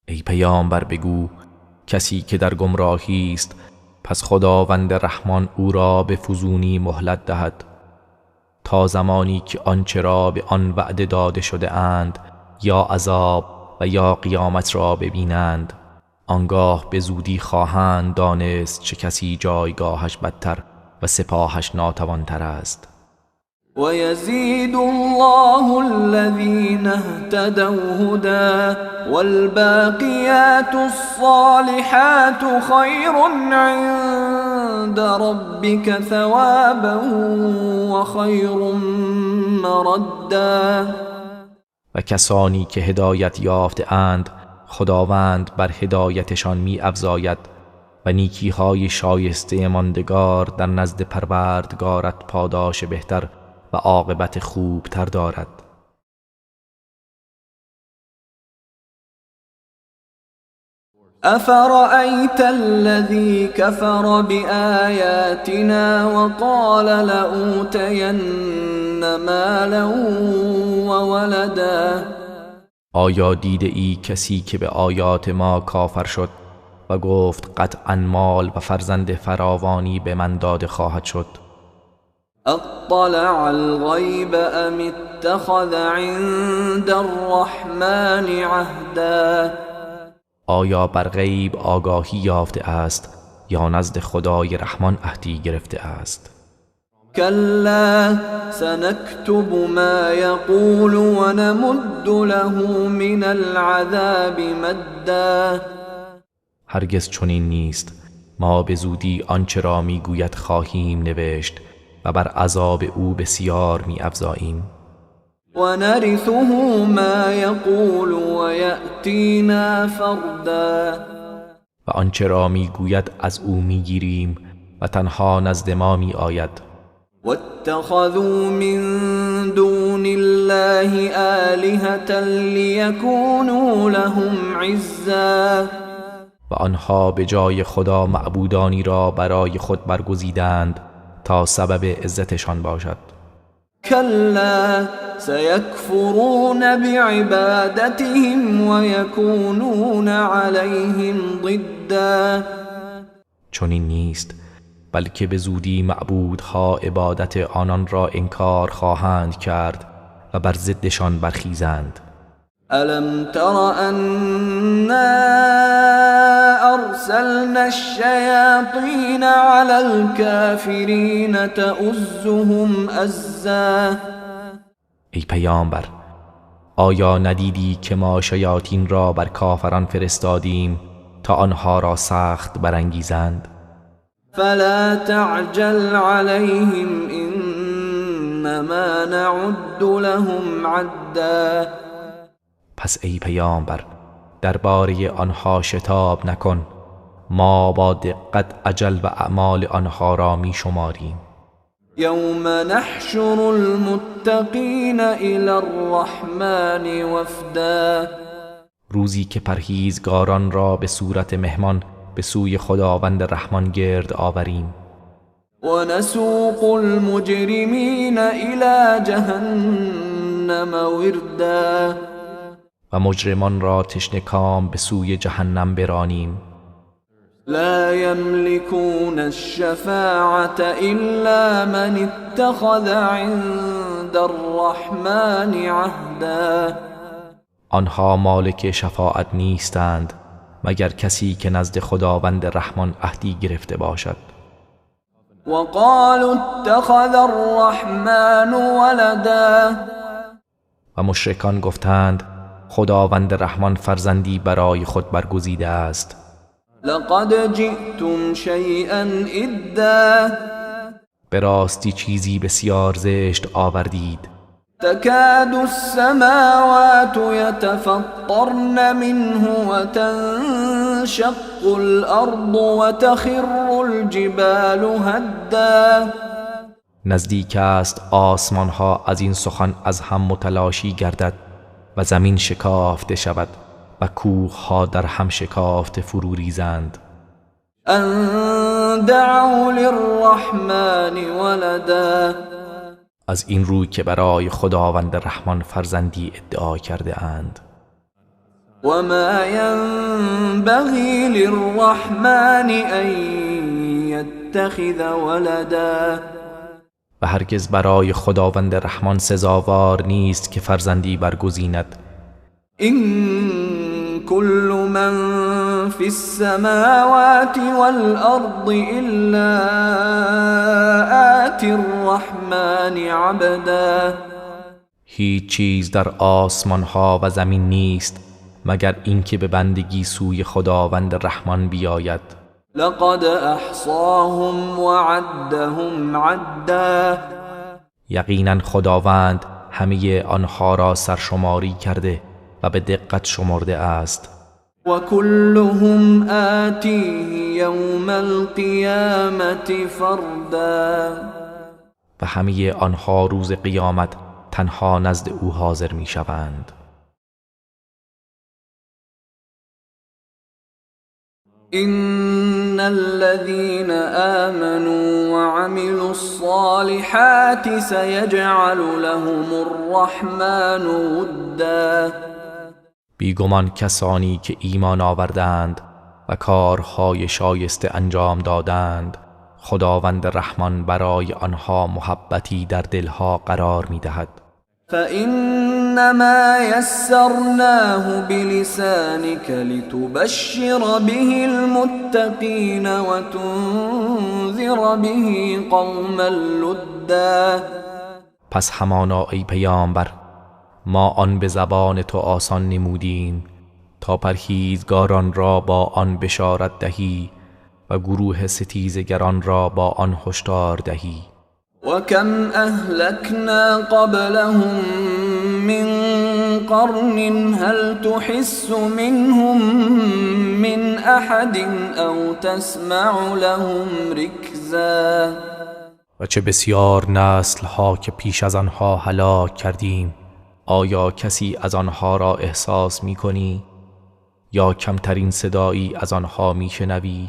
ای پیامبر بگو کسی که در گمراهی است پس خداوند رحمان او را به فزونی مهلت دهد تا زمانی که آنچه را به آن وعده داده شده اند یا عذاب و یا قیامت را ببینند، آنگاه به زودی خواهند دانست چه کسی جایگاهش بدتر و سپاهش ناتوانتر است. و یزید الله الذین اهتدوا هدى والباقیات الصالحات خیر عند ربک ثوابا و خیر مردا. و کسانی که هدایت یافته اند خداوند بر هدایتشان می افزاید و نیکیهای شایسته ماندگار در نزد پروردگارت پاداش بهتر و عاقبت خوبتر دارد. افرأیت الذی کفر بآیاتنا وقال لأوتین مالا وولدا. آیا دیده ای کسی که به آیات ما کافر شد و گفت قطعا مال و فرزند فراوانی به من داده خواهد شد؟ اطلع الغیب ام اتخذ عند الرحمن عهدا. آیا بر غیب آگاهی یافته است یا نزد خدای رحمان عهدی گرفته است؟ کلا سنكتب ما یقول و نمد له من العذاب مدا. هرگز چنین نیست، ما به زودی آنچه را میگوید خواهیم نوشت و بر عذاب او بسیار می افزاییم. و نرثه ما یقول و یأتینا فردا. و آنچه را میگوید از او میگیریم و تنها نزد ما می آید. واتخذوا من دون الله آلهة لیکونوا لهم عزا. و آنها به جای خدا معبودانی را برای خود برگزیدند تا سبب عزتشان باشد. کلا سیکفرون بعبادتهم و یکونون علیهم ضدا. چنین نیست، بلکه به زودی معبودها عبادت آنان را انکار خواهند کرد و بر ضدشان برخیزند. الم تر انا ارسلنا الشیاطین علی الكافرین تؤزهم ازا. ای پیامبر، آیا ندیدی که ما شیاطین را بر کافران فرستادیم تا آنها را سخت برانگیزند؟ فلا تعجل عليهم انما نعد لهم عدا. پس ای پیامبر درباره آنها شتاب نکن، ما با دقت اجل و اعمال آنها را می شماریم. یوم نحشر المتقین الی الرحمن وفدا. روزی که پرهیزگاران را به صورت مهمان به سوی خداوند رحمان گرد آوریم. و نسوق المجرمین الی جهنم وردا. و مجرمان را تشنه کام به سوی جهنم برانیم. لا يملكون الشفاعة إلا من اتخذ عند الرحمن عهدا. آنها مالک شفاعت نیستند مگر کسی که نزد خداوند رحمان عهدی گرفته باشد. وقالوا اتخذ الرحمن ولدا. و مشرکان گفتند خداوند رحمان فرزندی برای خود برگزیده است. لقد جئتم شیئا ادا. به راستی چیزی بسیار زشت آوردید. تكاد السماوات يتفطرن منه وتنشق الأرض وتخر الجبال هدا. نزدیک است آسمان ها از این سخن از هم متلاشی گردد و زمین شکافته شود و کوه ها در هم شکافته فرو ریزند. ان دعوا للرحمن ولدا. از این روی که برای خداوند رحمان فرزندی ادعا کرده اند. و ما ینبغی للرحمن ان یتخذ ولدا. و هرگز برای خداوند رحمان سزاوار نیست که فرزندی برگزیند. این كل من فی السماوات والارض الا آتی الرحمن عبدا. هیچ چیز در آسمان ها و زمین نیست مگر اینکه به بندگی سوی خداوند رحمان بیاید. لقد احصاهم وعدهم عدا. یقینا خداوند همه آنها را سرشماری کرده و به دقت شمرده است. و کلهم آتیه یوم القیامة فردا. و همه آنها روز قیامت تنها نزد او حاضر می شوند. إن الذين آمنوا وعملوا الصالحات سيجعل لهم الرحمن ودا. بیگمان کسانی که ایمان آوردند و کارهای شایسته انجام دادند، خداوند رحمان برای آنها محبتی در دلها قرار می‌دهد. فإنما يسرناه بلسانك لتبشر به المتقين وتنذر به قوما لدا. پس همانا ای پیامبر، ما آن به زبان تو آسان نمودیم تا پرهیزگاران را با آن بشارت دهی و گروه ستیزگران را با آن هشدار دهی. وكم أهلكنا قبلهم من قرن هل تحس منهم من أحد أو تسمع لهم ركزا. و چه بسیار نسل ها که پیش از آنها هلاک کردیم، آیا کسی از آنها را احساس می کنی یا کمترین صدایی از آنها می شنوی؟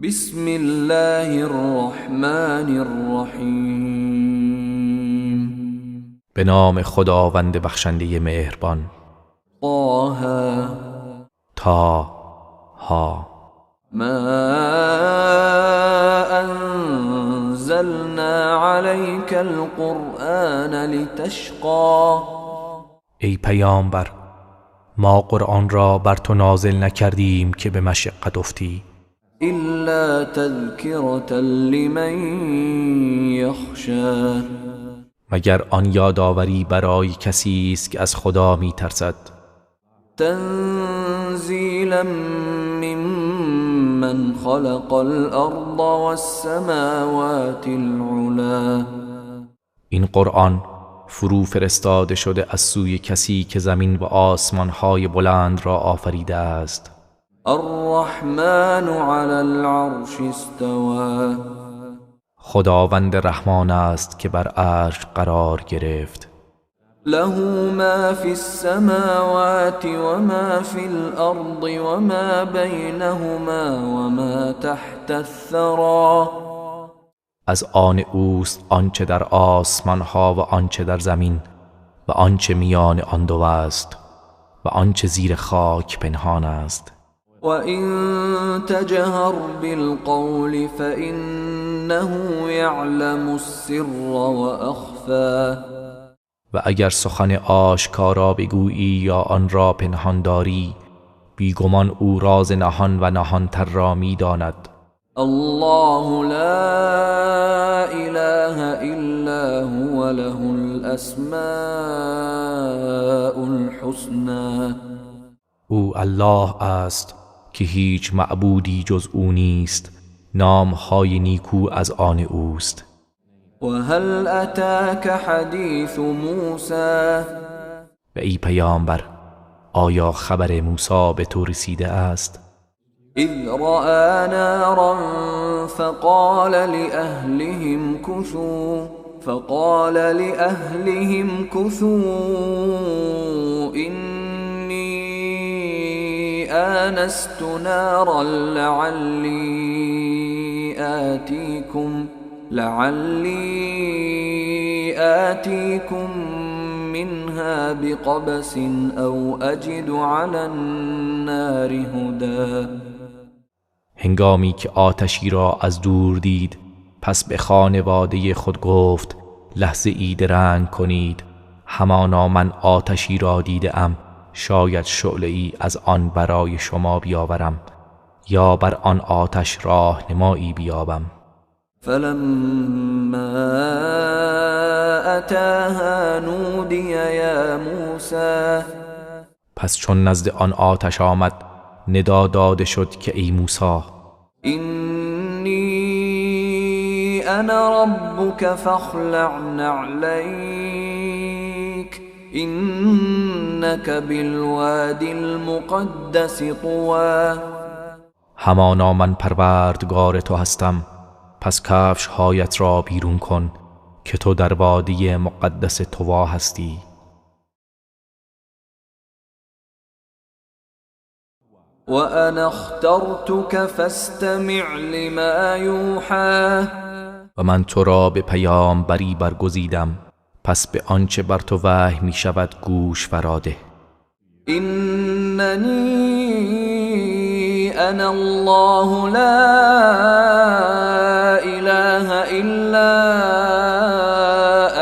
بسم الله الرحمن الرحیم. به نام خداوند بخشنده مهربان. طه. تا ها. ما انزلنا علیک القرآن لتشقی. ای پیامبر، ما قرآن را بر تو نازل نکردیم که به مشقت افتی. إلا تذکرة لمن یخشی. مگر آن یادآوری برای کسی است که از خدا میترسد. تنزیلا ممن خلق الارض والسماوات العلا. این قرآن فرو فرستاده شده از سوی کسی که زمین و آسمانهای بلند را آفریده است. الرحمن علی العرش استوى. خداوند رحمان است که بر عرش قرار گرفت. له ما فی السماوات و ما فی الارض و ما بینهما و ما تحت الثری. از آن اوست آنچه در آسمان ها و آنچه در زمین و آنچه میان آن دو است و و آنچه زیر خاک پنهان است. و این تجهر بالقول فإنه یعلم السر و اخفی. و اگر سخن آشکارا بگویی یا آن را پنهان داری، بیگمان او راز نهان و نهانتر را میداند. الله لا اله الا هو له الاسماء الحسنى. او الله است که هیچ معبودی جز او نیست، نامهای نیکو از آن اوست. و هل اتاک حدیث موسی. و ای پیامبر، آیا خبر موسی به تو رسیده است؟ اذ رأى نارا فقال لأهلهم كثوا إني آنست نارا لعلي آتيكم منها بقبس أو أجد على النار هدى. هنگامی که آتشی را از دور دید، پس به خانواده خود گفت لحظه ای درنگ کنید، همانا من آتشی را دیده ام، شاید شعله ای از آن برای شما بیاورم یا بر آن آتش راهنمایی بیابم. فلما اتاها نودی یا موسی. پس چون نزد آن آتش آمد، ندا داده شد که ای موسی، اینی انا ربک فاخلع نعلیک اینک بالوادی المقدس طوی. همانا من پروردگار تو هستم، پس کفش هایت را بیرون کن که تو در وادی مقدس طوا هستی. و انا اخترتک فاستمع لما یوحی. و من تو را به پیامبری برگزیدم، پس به آنچه بر تو وحی می شود گوش فراده. اننی انا الله لا اله الا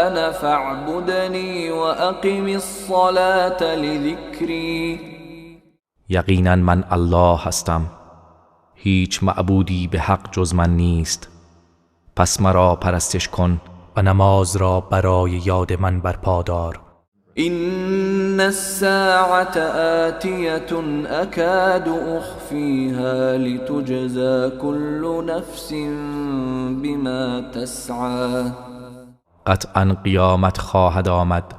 انا فاعبدنی واقم الصلاة لذکری. یقینا من الله هستم، هیچ معبودی به حق جز من نیست، پس مرا پرستش کن و نماز را برای یاد من برپا دار. این الساعة آتیة اکاد اخفیها لتجزی كل نفس بما تسعی. قطعا قیامت خواهد آمد،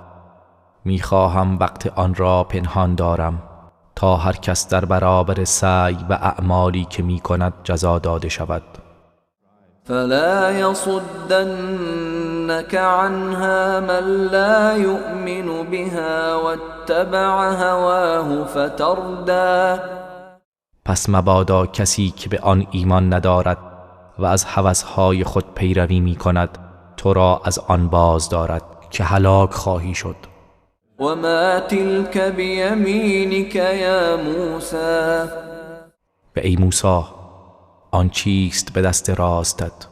میخواهم وقت آن را پنهان دارم تا هر کس در برابر سعی و اعمالی که می کند جزا داده شود. فلا يصدنك عنها من لا يؤمن بها واتبع هواه فتردى. پس مبادا کسی که به آن ایمان ندارد و از هوس‌های خود پیروی می کند تو را از آن باز دارد که هلاک خواهی شد. وما تلك بیمینک یا موسی. و ای موسی، آن چیست به دست راستت؟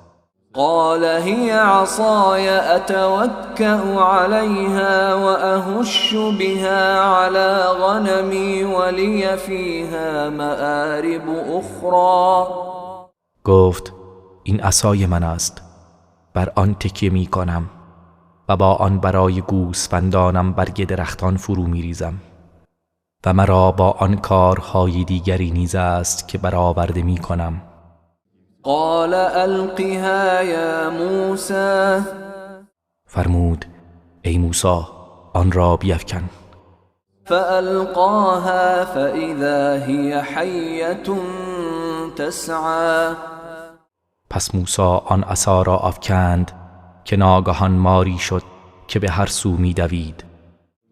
قال هي عصای اتوکأ علیها واهش بها على غنمی ولی فیها مآرب اخرى. گفت این عصای من است، بر آن تکیه می کنم و با آن برای گوسفندانم برگ درختان فرو می ریزم و مرا با آن کارهای دیگری نیز است که برآورده می کنم. قال القها یا موسی. فرمود ای موسی، آن را بیفکن. فالقاها فاذا هی حیة تسعی. پس موسی آن عصا را افکند که ناگهان ماری شد که به هر سو می دوید.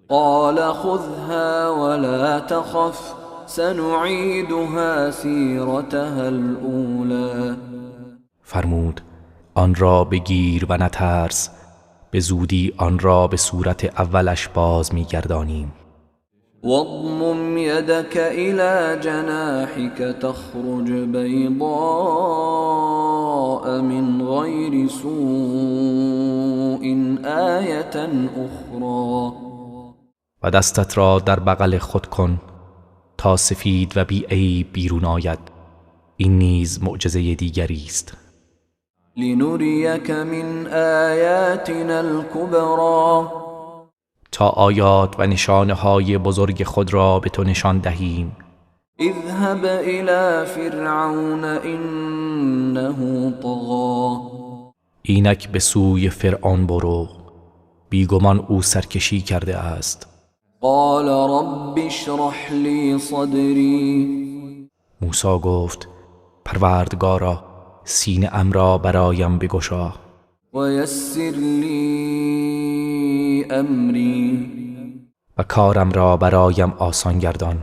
قال خذها ولا تخف سنعیدها سیرتها الاولی. فرمود آن را بگیر و نترس، به زودی آن را به صورت اولش باز می گردانیم. واضمم يدك إلى جناحك تخرج بيضاء من غير سوء آية أخرى. و دستت را در بغل خود کن تا سفید و بی عیب بیرون آید، این نیز معجزه دیگری است. لنریک من آیاتنا الکبری. تا آیات و نشانه های بزرگ خود را به تو نشان دهیم. اذهب الى فرعون انه طغی. اینک به سوی فرعون برو، بیگمان او سرکشی کرده است. قال رب اشرح لی صدری. موسی گفت پروردگارا سینه ام را برایم بگشا. و یسر لی امری. و کارم را برایم آسان گردان.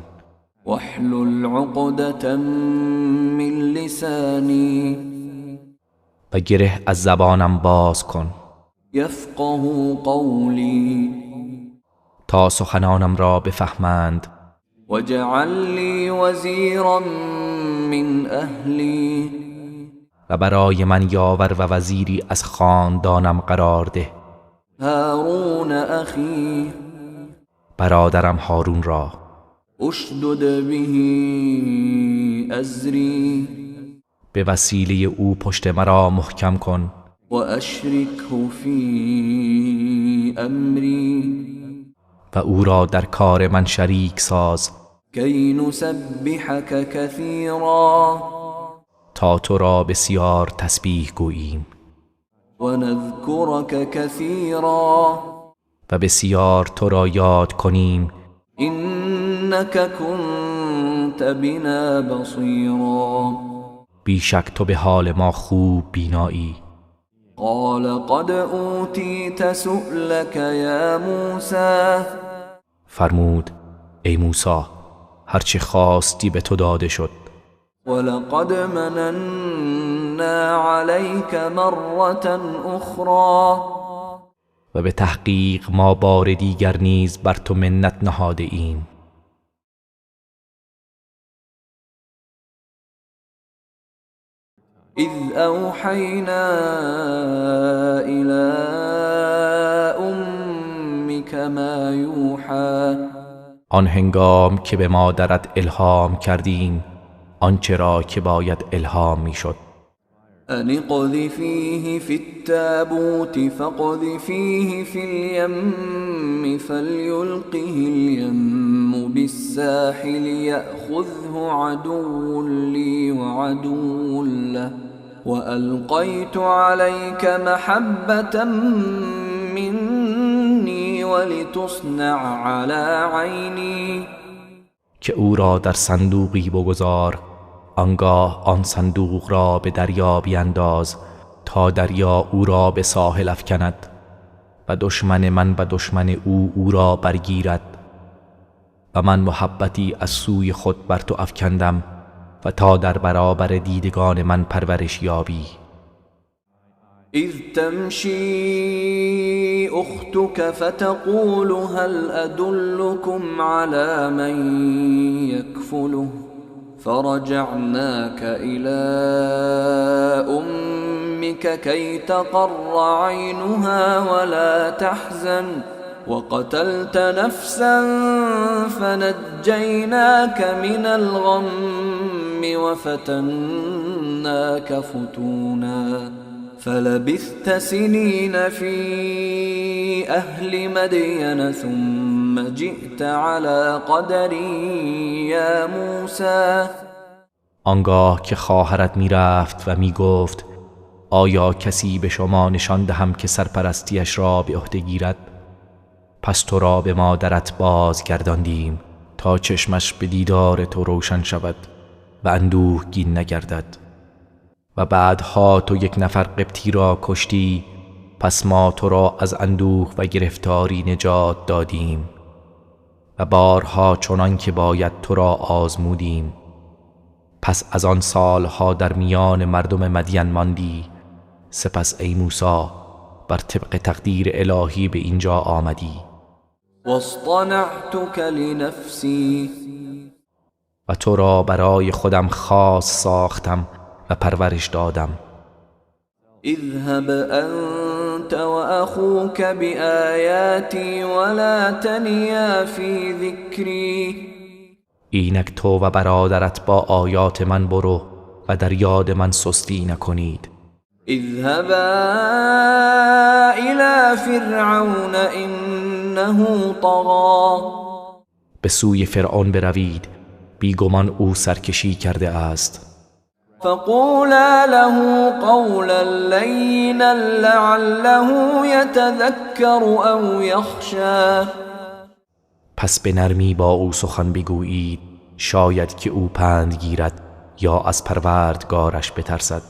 واحلل عقدة من لسانی. و گره از زبانم باز کن. یفقهوا قولی. تا سخنانم را بفهمند. واجعل لی وزیرا من اهلی. و برای من یاور و وزیری از خاندانم قرار ده. هارون اخی. برادرم هارون را. اشدد به ازری. به وسیله او پشت مرا محکم کن. و اشرکه فی امری. و او را در کار من شریک ساز. کی نسبحک کثیرا. تا تو را بسیار تسبیح گوییم. و نذکرک کثیرا. و بسیار تو را یاد کنیم. انک کنت بنا بصیرا. بیشک تو به حال ما خوب بینایی. قال قد اوتیت سؤلک یا موسی. فرمود ای موسی هرچه خواستی به تو داده شد. ولقد مننا علیک مرة اخرى. و به تحقیق ما بار دیگر نیز بر تو منت نهاده ایم. اذ اوحینا الی امک ما یوحی. آن هنگام که به مادرت الهام کردیم آنچه را که باید الهام میشد. ان اقذفیه فی التابوت فاقذفیه فی الیم فلیلقه الیم بالساحل یأخذه عدو لی وعدو له وألقیت علیک محبة منی ولتصنع علی عینی. که او را در صندوقی بگذار، آنگاه آن صندوق را به دریا بینداز تا دریا او را به ساحل افکند و دشمن من و دشمن او او را برگیرد و من محبتی از سوی خود بر تو افکندم و تا در برابر دیدگان من پرورش یابی. اذ تمشی اختك فتقول هل ادلكم على من يكفله فرجعناك إلى أمك كي تقر عينها ولا تحزن وقتلت نفسا فنجيناك من الغم وفتناك فتونا فلبثت سنين في أهل مدين ثم جئت على قدر یا موسی. آنگاه که خواهرت می رفت و می گفت آیا کسی به شما نشان دهم که سرپرستیش را به عهده گیرد؟ پس تو را به مادرت بازگرداندیم تا چشمش به دیدار تو روشن شود و اندوهگین نگردد. و بعدها تو یک نفر قبطی را کشتی، پس ما تو را از اندوه و گرفتاری نجات دادیم و بارها چنان که باید تو را آزمودیم. پس از آن سالها در میان مردم مدین ماندی، سپس ای موسی بر طبق تقدیر الهی به اینجا آمدی. واصطنعتك لنفسی. و تو را برای خودم خاص ساختم و پرورش دادم. اذهب انت واخوك بآیاتی ولا تنیا فی ذکری. اینک تو و برادرت با آیات من برو و در یاد من سستی نکنید. اذهبا الى فرعون انه طغى. به سوی فرعون بروید، بیگمان او سرکشی کرده است. فقولا له قولا لینا لعله یتذکر او یخشی. پس به نرمی با او سخن بگویید، شاید که او پند گیرد یا از پروردگارش بترسد.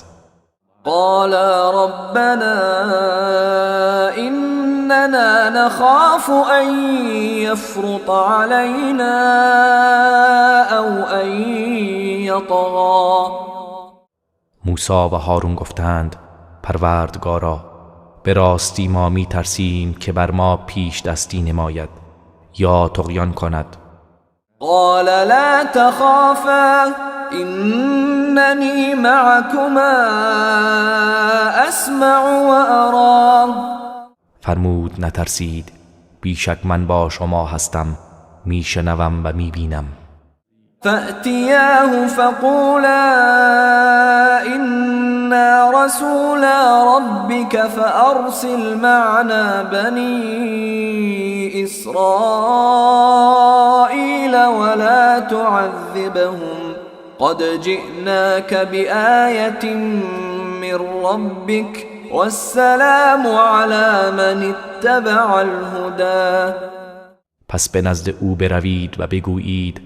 قالا ربنا اننا نخاف ان یفرط علینا او ان یطغی. موسی و هارون گفتند پروردگارا، به راستی ما می ترسیم که بر ما پیش دستی نماید یا طغیان کند. قال لا تخافا اننی معکما اسمع و ارا. فرمود نترسید، بیشک من با شما هستم، میشنوم و میبینم. فأتیاه فقولا إنا رسولا ربك فأرسل معنا بني إسرائيل ولا تعذبهم قد جئناك بآية من ربك والسلام على من اتبع الهدى. پس به نزد او بروید و بگویید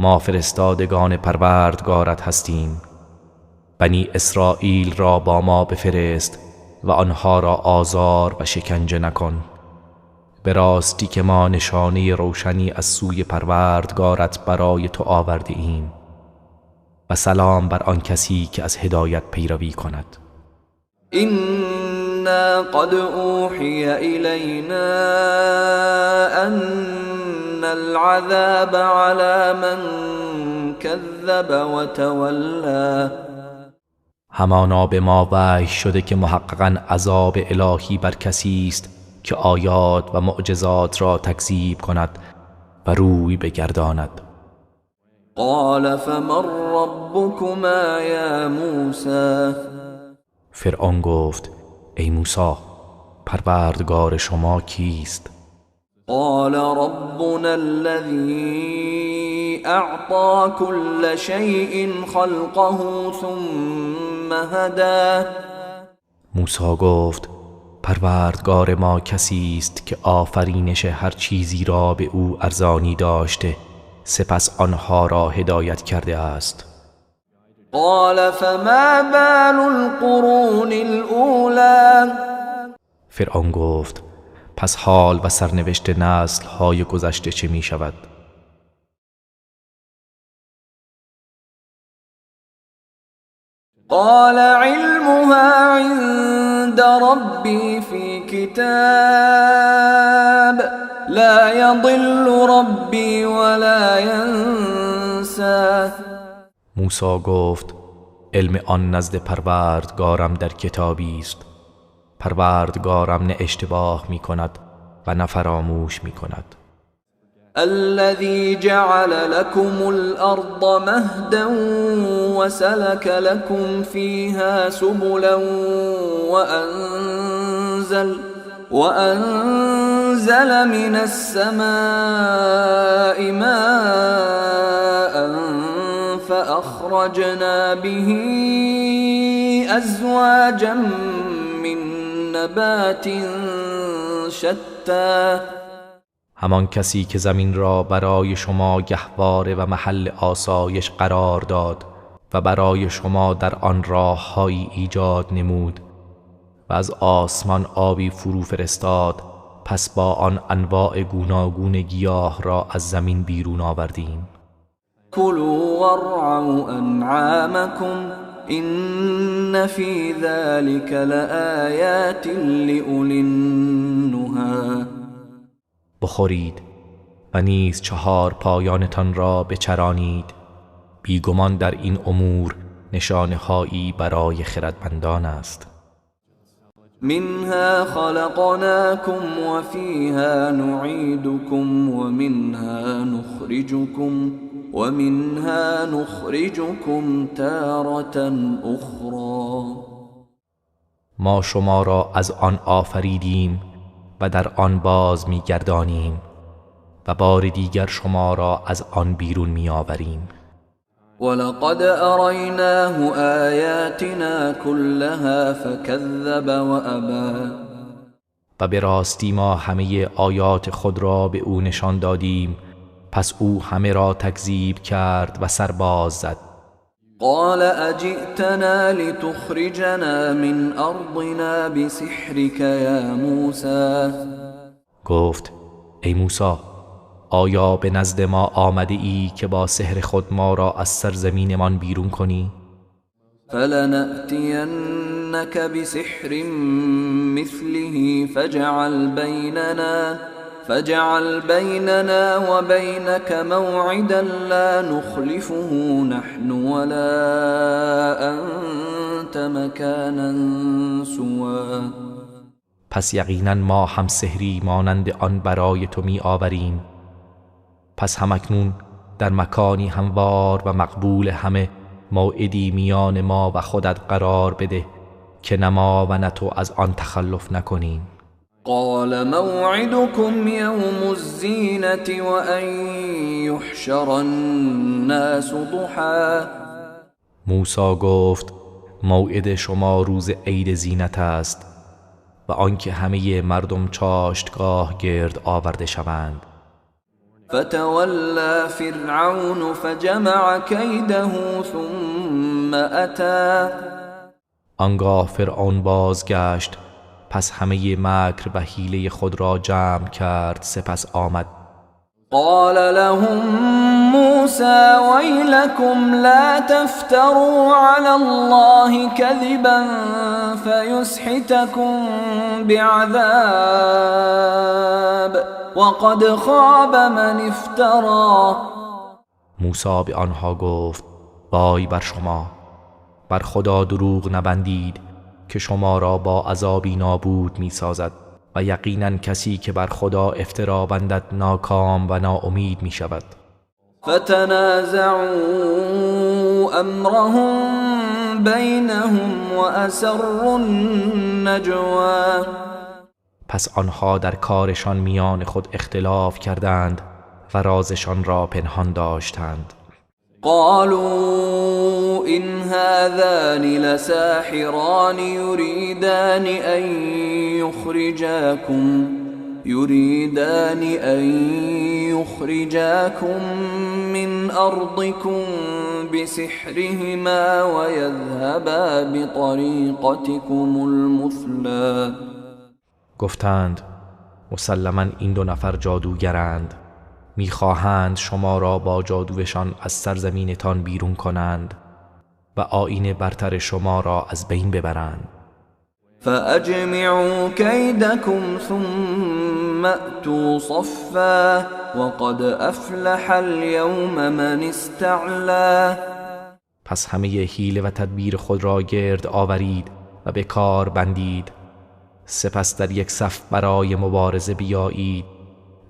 ما فرستادگان پروردگارت هستیم، بنی اسرائیل را با ما بفرست و آنها را آزار و شکنجه نکن. به راستی که ما نشانه روشنی از سوی پروردگارت برای تو آورده ایم و سلام بر آن کسی که از هدایت پیروی کند. إنا قد أوحي إلينا أن العذاب على من كذب وتولى. همانا به ما وحی شده که محققاً عذاب الهی بر کسی است که آیات و معجزات را تکذیب کند و روی بگرداند. قال فمن ربكما یا موسی. فرعون گفت ای موسی، پروردگار شما کیست؟ قال ربنا الذي اعطى كل شيء خلقه ثم هدى. موسی گفت پروردگار ما کسی است که آفرینش هر چیزی را به او ارزانی داشته، سپس آنها را هدایت کرده است. قال فما بال القرون الاولى. فرعون گفت پس حال و سرنوشت نسل های گذشته چه می شود؟ قال علمها عند ربي في كتاب لا يضل ربي ولا ينسى. موسی گفت علم آن نزد پروردگارم در کتابی است، پروردگارم نه اشتباه می کند و نه فراموش می کند. الذي جعل لكم الأرض مهدا وسلك لكم فيها سبلا وأنزل من السماء ماء فأخرجنا به أزواجا من نبات شتى. همان کسی که زمین را برای شما گهواره و محل آسایش قرار داد و برای شما در آن راههایی ایجاد نمود و از آسمان آبی فرو فرستاد، پس با آن انواع گوناگون گیاه را از زمین بیرون آوردیم. كلوا وارعوا انعامكم ان في ذلك لآیات لأولی النهی. بخورید و نیز چهار پایانتان را بچرانید. بیگمان در این امور نشانه‌هایی برای خردمندان است. منها خلقناكم وفيها نعيدكم ومنها نخرجكم تارة أخرى. ما شما را از آن آفریدیم و در آن باز می‌گردانیم و بار دیگر شما را از آن بیرون می‌آوریم. ولقد أریناه آیاتنا كلها فكذب وأبى. و به راستی ما همه آیات خود را به او نشان دادیم، پس او همه را تکذیب کرد و سر باز زد. قال أجئتنا لتخرجنا من أرضنا بسحرك يا موسى. گفت ای موسی، آیا به نزد ما آمده ای که با سحر خود ما را از سرزمینمان بیرون کنی؟ فلنأتینک بسحر مثله فاجعل بیننا وبینک موعدا لا نخلفه نحن ولا انت مکانا سوی. پس یقینا ما هم سحری مانند آن برای تو می آوریم، پس همکنون در مکانی هموار و مقبول همه موعدی میان ما و خودت قرار بده که نه ما و نه تو از آن تخلف نکنیم. قال موعدكم یوم الزینة وأن یحشر الناس ضحی. موسی گفت موعد شما روز عید زینت است و آنکه همه مردم چاشتگاه گرد آورده شوند. فتولى فرعون فجمع كيده ثم أتى. آنگاه فرعون بازگشت، پس همه مکر و حیله خود را جمع کرد، سپس آمد. قال لهم موسى ويلكم لا تفتروا على الله كذبا فيسحتكم بعذاب وقد خاب من افترى. موسی به آنها گفت وای بر شما، بر خدا دروغ نبندید که شما را با عذابی نابود می سازد و یقینا کسی که بر خدا افترا بندد ناکام و ناامید می شود. فتنازعوا امرهم بینهم واسروا النجوا. پس آنها در کارشان میان خود اختلاف کردند و رازشان را پنهان داشتند. قالوا إن هذان لساحران يريدان أن يخرجاكم من أرضكم بسحرهما ويذهبا بطريقتكم المثلى. گفتند مسلما این دو نفر جادوگرند، میخواهند شما را با جادوشان از سرزمینتان بیرون کنند و آیین برتر شما را از بین ببرند. فأجمعوا كيدكم ثم أتوا صفا وقد أفلح اليوم من استعلا. پس همه حیله و تدبیر خود را گرد آورید و به کار بندید، سپس در یک صف برای مبارزه بیایید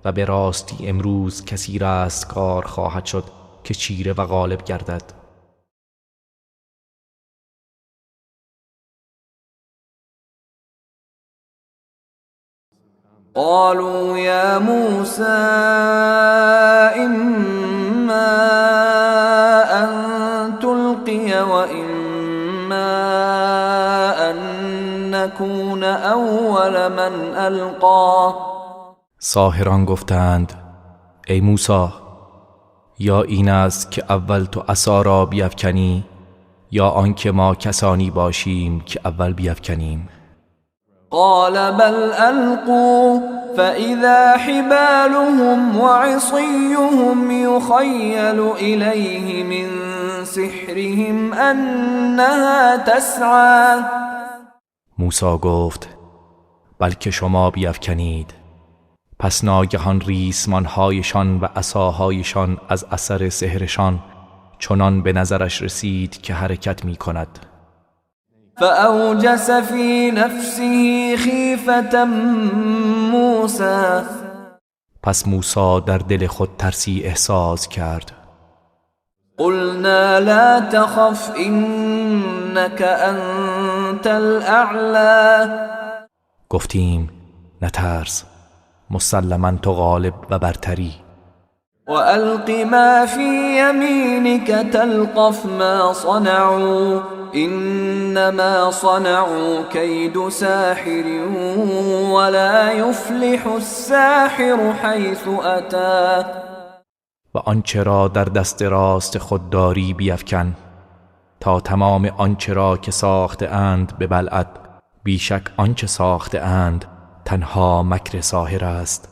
و به راستی امروز کسی رستگار خواهد شد که چیره و غالب گردد. قالوا یا موسى اما ان تلقی واما ان نكون اول من القی. ساحران گفتند ای موسی، یا این است که اول تو عصا را بیفکنی یا آنکه ما کسانی باشیم که اول بیفکنیم. قال بل القوا فإذا حبالهم وعصيهم يخيل إليه من سحرهم أنها تسعى. موسی گفت بلکه شما بیفکنید. پس ناگهان ریسمانهایشان و عصاهایشان از اثر سحرشان چنان به نظرش رسید که حرکت می کند. فأوجس في نفسه خیفة موسی. پس موسی در دل خود ترسی احساس کرد. قلنا لا تخف انك انت الاعلى. گفتیم نترس، مسلما تو غالب و برتری. وألق ما في يمينك تلقف ما صنعوا إنما صنعوا كيد ساحر ولا يفلح الساحر حيث أتى. و آنچه را در دست راست خود داری بیفکن تا تمام آنچه را که ساخته اند ببلعد. بیشک آنچه ساخته اند تنها مکر ساحر است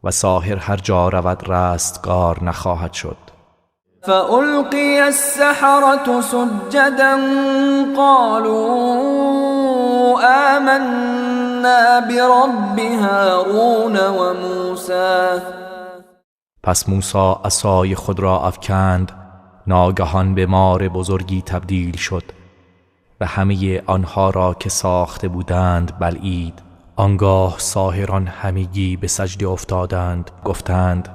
و ساحر هر جا رود رستگار نخواهد شد. فألقي السحرة سجدا قالوا آمنا برب هارون وموسى. پس موسی عصای خود را افکند، ناگهان به مار بزرگی تبدیل شد و همه آنها را که ساخته بودند بلعید. آنگاه ساحران همگی به سجده افتادند، گفتند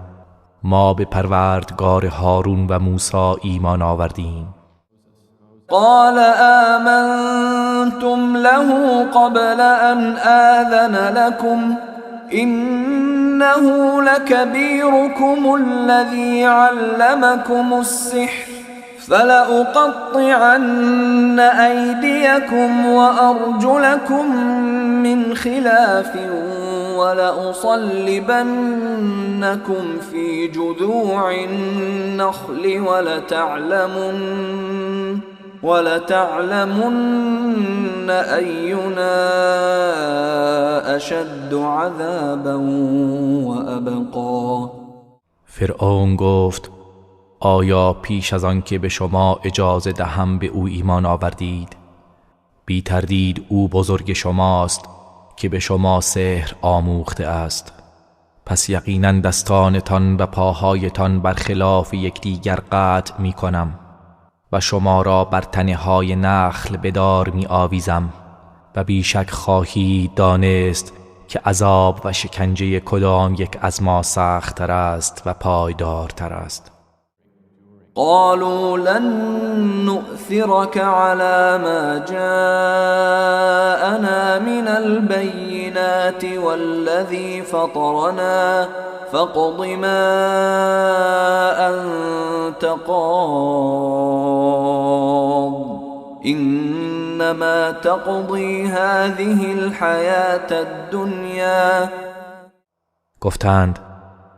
ما به پروردگار هارون و موسی ایمان آوردیم. قال آمنتم له قبل أن آذن لكم إنه لكبيركم الذي علمكم السحر فلأقطعن أيديكم وأرجلكم من خلاف ولأصلبنكم في جذوع النخل ولتعلمن أينا أشد عذابا وأبقى. فرعون گفت آیا پیش از آن که به شما اجازه دهم به او ایمان آوردید؟ بی تردید او بزرگ شماست که به شما سحر آموخته است. پس یقینا دستانتان و پاهایتان برخلاف یکدیگر قطع می کنم و شما را بر تنه های نخل به دار می آویزم و بیشک خواهید دانست که عذاب و شکنجه کدام یک از ما سخت‌تر است و پایدارتر است. قالوا لن نؤثرك على ما جاءنا من البينات والذي فطرنا فاقض ما أنت قاض إنما تقضي هذه الحياة الدنيا. گفتند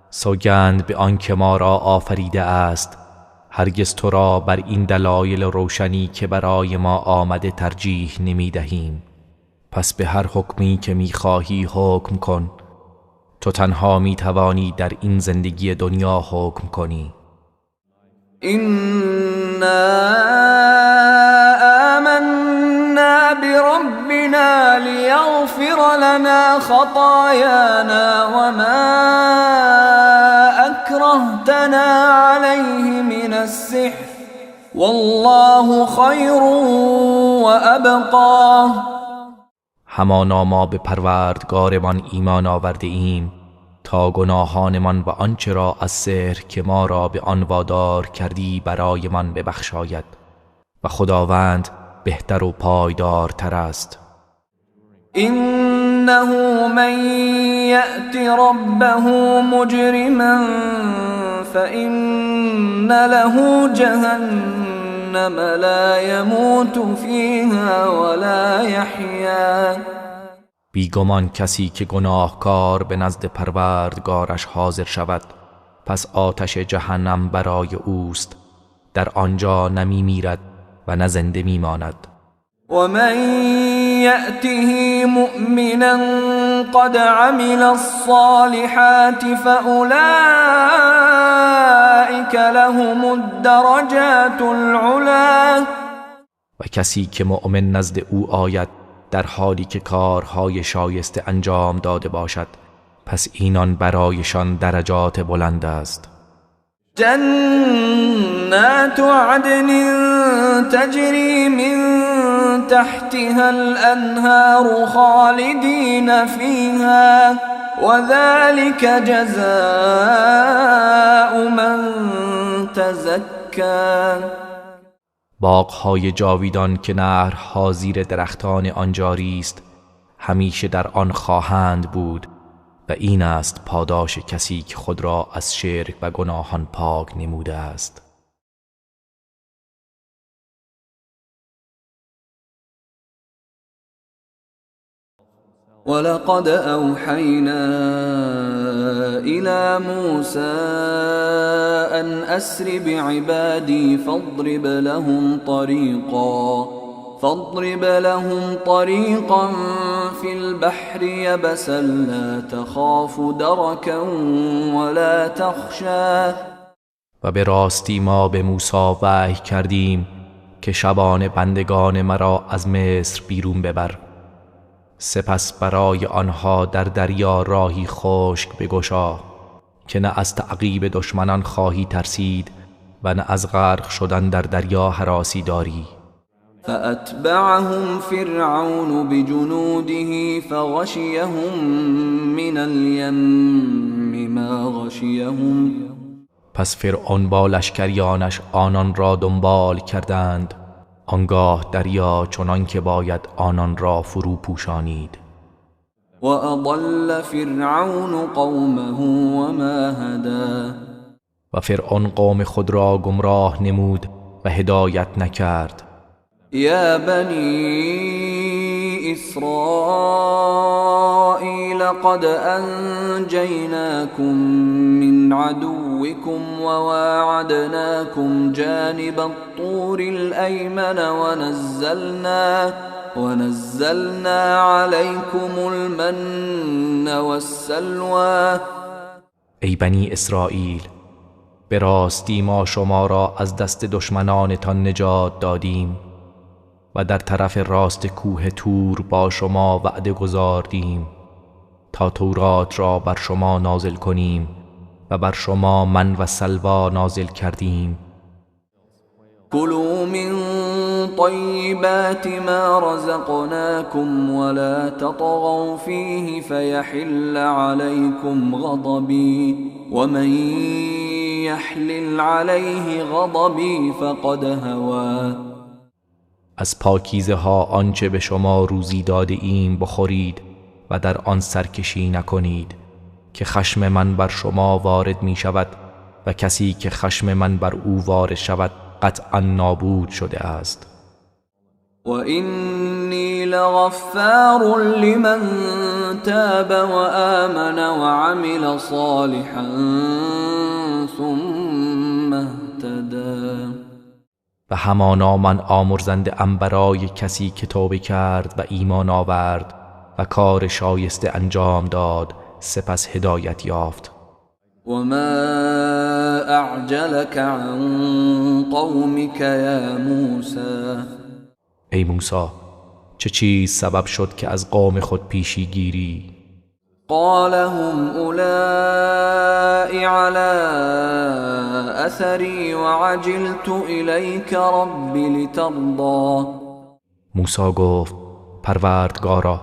سوگند به آن که ما را آفریده است، هرگز تو را بر این دلایل روشنی که برای ما آمده ترجیح نمی دهیم. پس به هر حکمی که می خواهی حکم کن، تو تنها می توانی در این زندگی دنیا حکم کنی. إنا آمنا بربنا لیغفر لنا خطایانا وما أکرهتنا علیه من السحر والله خیر وأبقى. همانا ما به پروردگارمان ایمان آورده ایم تا گناهانمان و آنچه را از سحر که ما را به آن وادار کردی برایمان ببخشاید و خداوند بهتر و پایدارتر است. انه من یأت ربه مجرما فإن له جهنم لا يموت فيها ولا يحيا. بیگمان کسی که گناهکار به نزد پروردگارش حاضر شود پس آتش جهنم برای اوست، در آنجا نمی میرد و نه زنده می ماند. و من یأته مؤمنا قد عمل الصالحات فأولئك لهم الدرجات العلا. و کسی که مؤمن نزد او آید در حالی که کارهای شایسته انجام داده باشد پس اینان برایشان درجات بلند است. جنات عدن تجری من تحتها الانهار خالدین فیها وذلك جزاء من تزکی. باغ‌های جاویدان که نهرها زیر درختان آن جاری است، همیشه در آن خواهند بود و این است پاداش کسی که خود را از شرک و گناهان پاک نموده است. ولقد أوحينا إلى موسى أن أسر بعبادي فاضرب لهم طريقا في البحر يبسا لا تخاف دركا ولا تخشى. و به راستی ما به موسی وحی کردیم که شبان بندگان مرا از مصر بیرون ببر، سپس برای آنها در دریا راهی خشک بگشا که نه از تعقیب دشمنان خواهی ترسید و نه از غرق شدن در دریا هراسی داری. فأتبعهم فرعون بجنوده فغشیهم من الیم ما غشیهم. پس فرعون با لشکریانش آنان را دنبال کردند، آنگاه دریا چنان که باید آنان را فرو پوشانید. و اضل فرعون قومه وما هدی. و فرعون قوم خود را گمراه نمود و هدایت نکرد. یا بنی اسرائیل قد انجیناکم من عدوکم وواعدناکم جانب الطور الایمن ونزلنا علیکم المن والسلوى. ای بنی اسرائیل، به راستی ما شما را از دست دشمنانتان نجات دادیم و در طرف راست کوه تور با شما وعده گذاردیم تا تورات را بر شما نازل کنیم و بر شما من و سلوا نازل کردیم. كلوا من طيبات ما رزقناكم ولا تطغوا فيه فيحل عليكم غضبي ومن يحلل عليه غضبي فقد هوى. از پاکیزه ها آنچه به شما روزی داده ایم بخورید و در آن سرکشی نکنید که خشم من بر شما وارد می شود و کسی که خشم من بر او وارد شود قطعا نابود شده است. و اینی لغفار لمن تاب وآمن وعمل صالحا ثم اهتدى. و همانا من آمرزنده ام برای کسی که توبه کرد و ایمان آورد و کار شایسته انجام داد سپس هدایت یافت. و ما اعجلك عن قومك یا موسی. ای موسی، چه چیز سبب شد که از قوم خود پیشی گیری؟ قال هم اولئک على اثری وعجلت الیک رب لترضى. موسی گفت پروردگارا،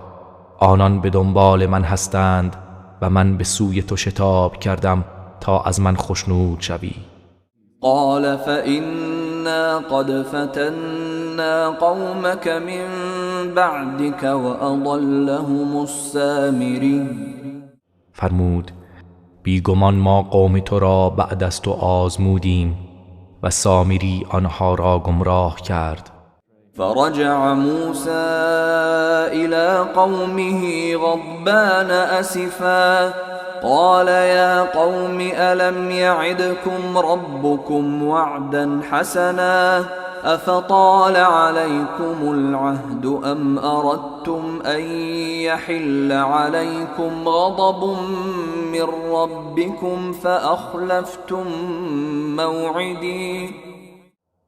آنان به دنبال من هستند و من به سوی تو شتاب کردم تا از من خوشنود شوی. قال فإنا قد فتنا قومك من بعدك وأضلهم السامری. فرمود بیگمان ما قوم تو را بعد از تو آزمودیم و سامری آنها را گمراه کرد. فرجع موسى إلى قومه غضبان أسفا قال يا قوم ألم يعدكم ربكم وعدا حسنا أفطال عليكم العهد أم أردتم أن يحل عليكم غضب من ربكم فأخلفتم موعدي.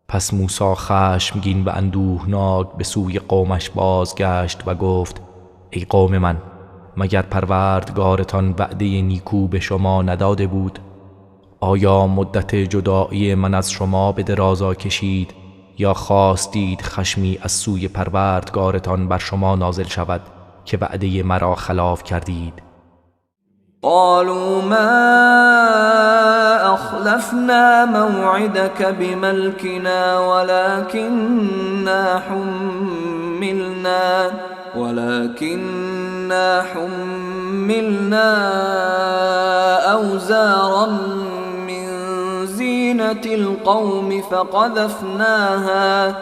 پس موسی خشمگین و اندوهناک به سوی قومش بازگشت و گفت ای قوم من، مگر پروردگارتان وعده نیکو به شما نداده بود؟ آیا مدت جدایی من از شما به درازا کشید یا خواستید خشمی از سوی پروردگارتان بر شما نازل شود که وعده مرا خلاف کردید؟ قالوا ما أخلفنا موعدك بملكنا ولكننا حملنا أوزارا من زينة القوم فقذفناها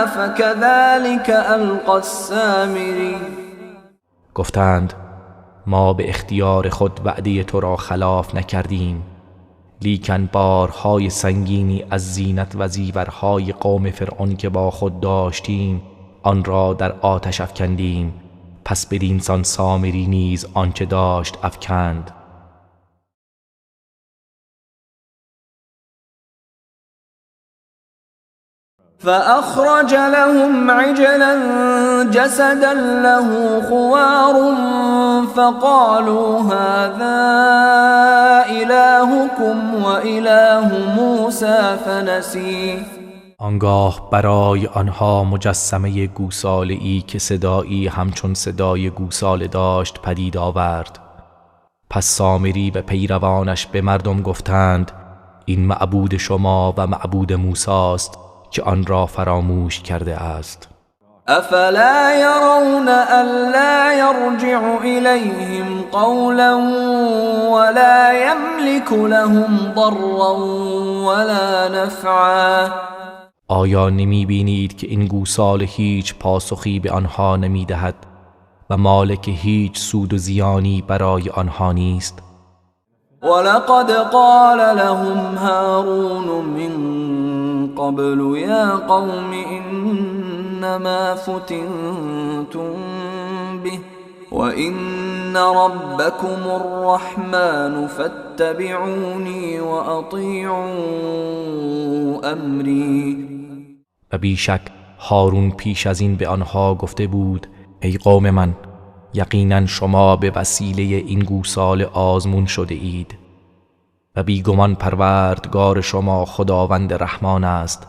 فكذلك ألقى السامري. گفتند ما به اختیار خود وعده تو را خلاف نکردیم، لیکن بارهای سنگینی از زینت و زیورهای قوم فرعون که با خود داشتیم آن را در آتش افکندیم، پس بدین سان سامری نیز آنچه داشت افکند. فأخرج لهم عجلا جسدا له خوار فقالوا هذا إلهكم وإله موسى فنسي. آنگاه برای آنها مجسمه گوساله‌ای که صدایی همچون صدای گوساله داشت پدید آورد. پس سامری و پیروانش به مردم گفتند این معبود شما و معبود موسی است که آن را فراموش کرده است. افلا يرون الا يرجع إليهم قولا ولا يملك لهم ضرا ولا نفعا. آیا نمی بینید که این گوساله هیچ پاسخی به آنها نمی دهد و مالک هیچ سود و زیانی برای آنها نیست؟ ولقد قال لهم هارون من قبل يا قوم إنما فتنتم به وإن ربكم الرحمن فاتبعوني وأطيعوا أمري. و بیشک هارون پیش از این به آنها گفته بود ای قوم من، یقینا شما به وسیله این گوساله آزمون شده اید و بیگمان پروردگار شما خداوند رحمان است،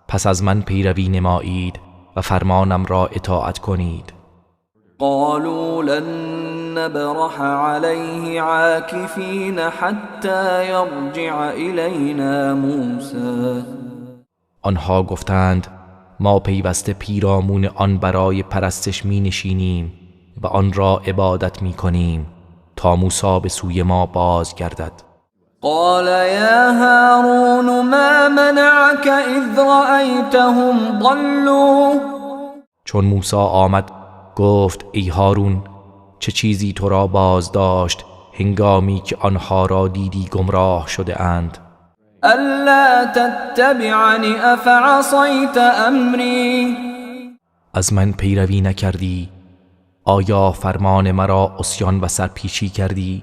پس از من پیروی نمایید و فرمانم را اطاعت کنید. قالوا لن نبرح عليه عاكفين حتى يرجع إلينا موسى. آنها گفتند ما پیوسته پیرامون آن برای پرستش می نشینیم و آن را عبادت می کنیم تا موسی به سوی ما بازگردد. قال يا هارون ما منعك اذ رأيتهم ضلوا. چون موسی آمد گفت ای هارون، چه چیزی تو را باز داشت هنگامی که آنها را دیدی گمراه شده اند؟ الا تتبعنی افعصیت امری. از من پیروی نکردی؟ آیا فرمان مرا عصیان و سرپیچی کردی؟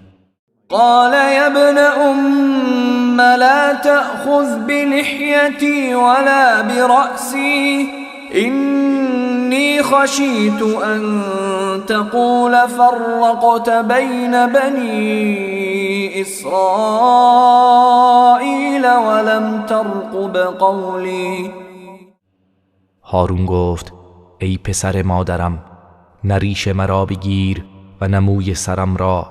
قال يا ابن ام لا تأخذ بلحيتي ولا برأسي إني خشيت أن تقول فرقت بين بني إسرائيل ولم ترقب قولي. هارون گفت ای پسر مادرم، نه ریش مرا بگیر و نه موی سرم را،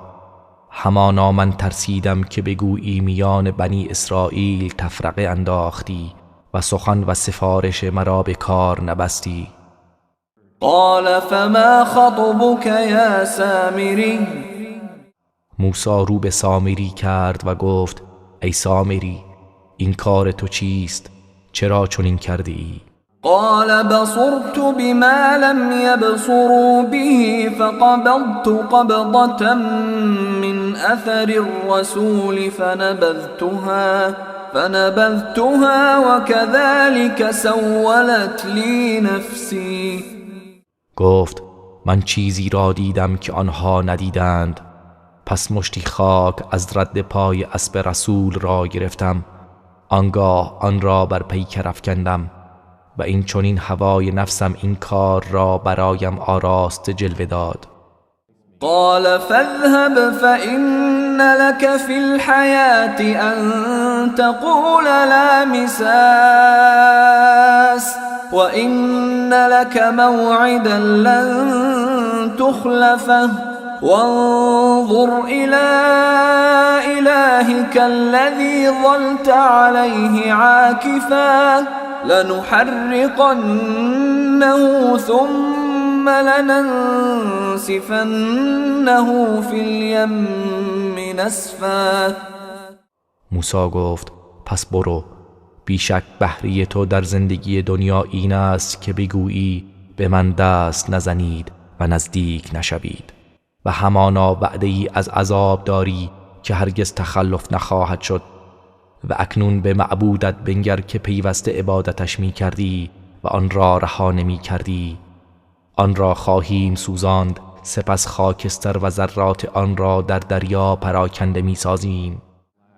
همانا من ترسیدم که بگویی میان بنی اسرائیل تفرقه انداختی و سخن و سفارش مرا به کار نبستی. قال فما خطبك یا سامری. موسی رو به سامری کرد و گفت ای سامری، این کار تو چیست؟ چرا چنین کرده ای؟ قال بصرت بما لم يبصروا به فقبضت قبضة من أثر الرسول فنبذتها وكذلك سولت لي نفسي. گفت من چیزی را دیدم که آنها ندیدند، پس مشتی خاک از رد پای اسب رسول را گرفتم، آنگاه آن را بر پیکر افکندم و این چنین هوای نفسم این کار را برایم آراسته جلوه داد. قال فاذهب فإن لك في الحياة أن تقول لا مساس وإن لك موعدا لن تخلفه وانظر إلى إلهك الذي ظلت عليه عاكفا لنحرقنه ثم لننسفنه في اليم نسفا. موسی گفت پس برو، بیشک بهره تو در زندگی دنیا این است که بگویی به من دست نزنید و نزدیک نشوید و همانا وعده‌ای از عذاب داری که هرگز تخلف نخواهد شد. و اکنون به معبودت بنگر که پیوسته عبادتش می کردی و آن را رها نمی کردی. آن را خواهیم سوزاند، سپس خاکستر و ذرات آن را در دریا پراکنده می سازیم.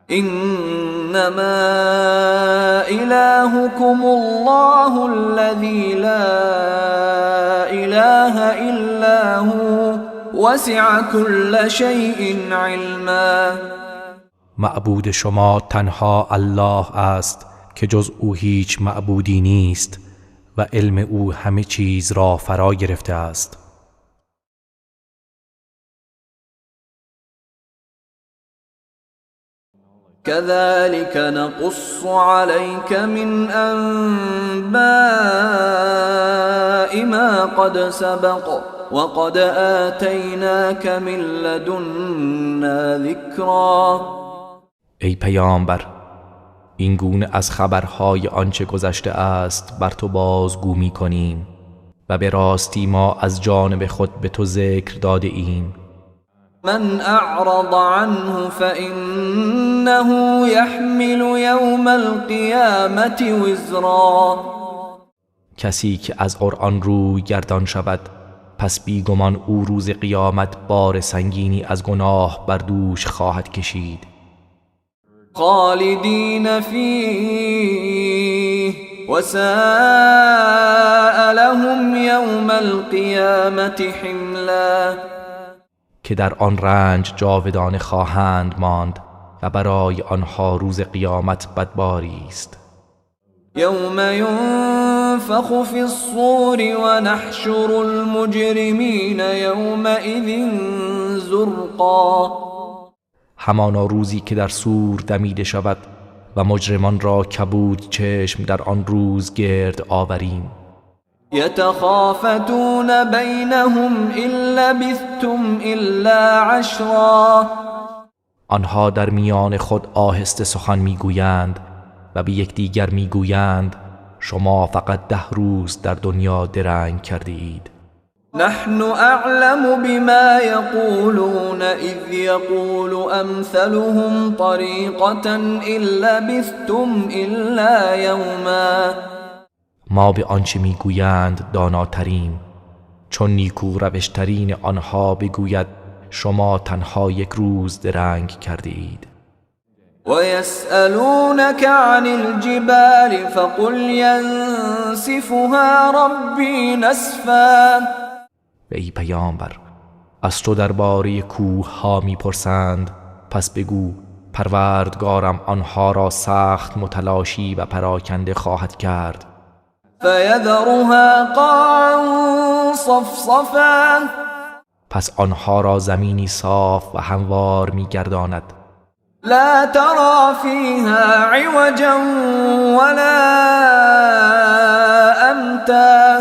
انما الهکم الله الذی لا اله الا هو وسع كل شیء علما. معبود شما تنها الله است که جز او هیچ معبودی نیست و علم او همه چیز را فرا گرفته است. كذلك نقص عليك من أنباء ما قد سبق وقد آتيناك من لدنا ذكرا. ای پیامبر، این گونه از خبرهای آنچه گذشته است بر تو بازگو می کنیم و به راستی ما از جانب خود به تو ذکر داده ایم. من اعرض عنه فإنه يحمل يوم القیامة وزرا. کسی که از قرآن روی گردان شود پس بیگمان او روز قیامت بار سنگینی از گناه بر دوش خواهد کشید. خالدین فیه وساء لهم یوم القیامة حملا. که در آن رنج جاودانه خواهند ماند و برای آنها روز قیامت بدباری است. یوم ینفخ فی الصور ونحشر المجرمین یومئذ زرقا. همانا روزی که در صور دمیده شود و مجرمان را کبود چشم در آن روز گرد آوریم. یتخافتون بینهم ان لبثتم الا عشرا. آنها در میان خود آهسته سخن میگویند و به یکدیگر میگویند شما فقط 10 روز در دنیا درنگ کرده اید. نحن اعلم بما یقولون اذ یقول امثلهم طریقة ان لبثتم الا یوما. ما به آنچه میگویند داناتریم، چون نیکو روشترین آنها بگوید شما تنها 1 روز درنگ کرده اید. و یسألونک عن الجبال فقل ینسفها ربی نسفا. و ای پیامبر، از تو درباره کوه ها میپرسند، پس بگو پروردگارم آنها را سخت متلاشی و پراکنده خواهد کرد. فیذرها قاعا صفصفا. پس آنها را زمینی صاف و هموار میگرداند. لا ترى فیها عوجا ولا امتا.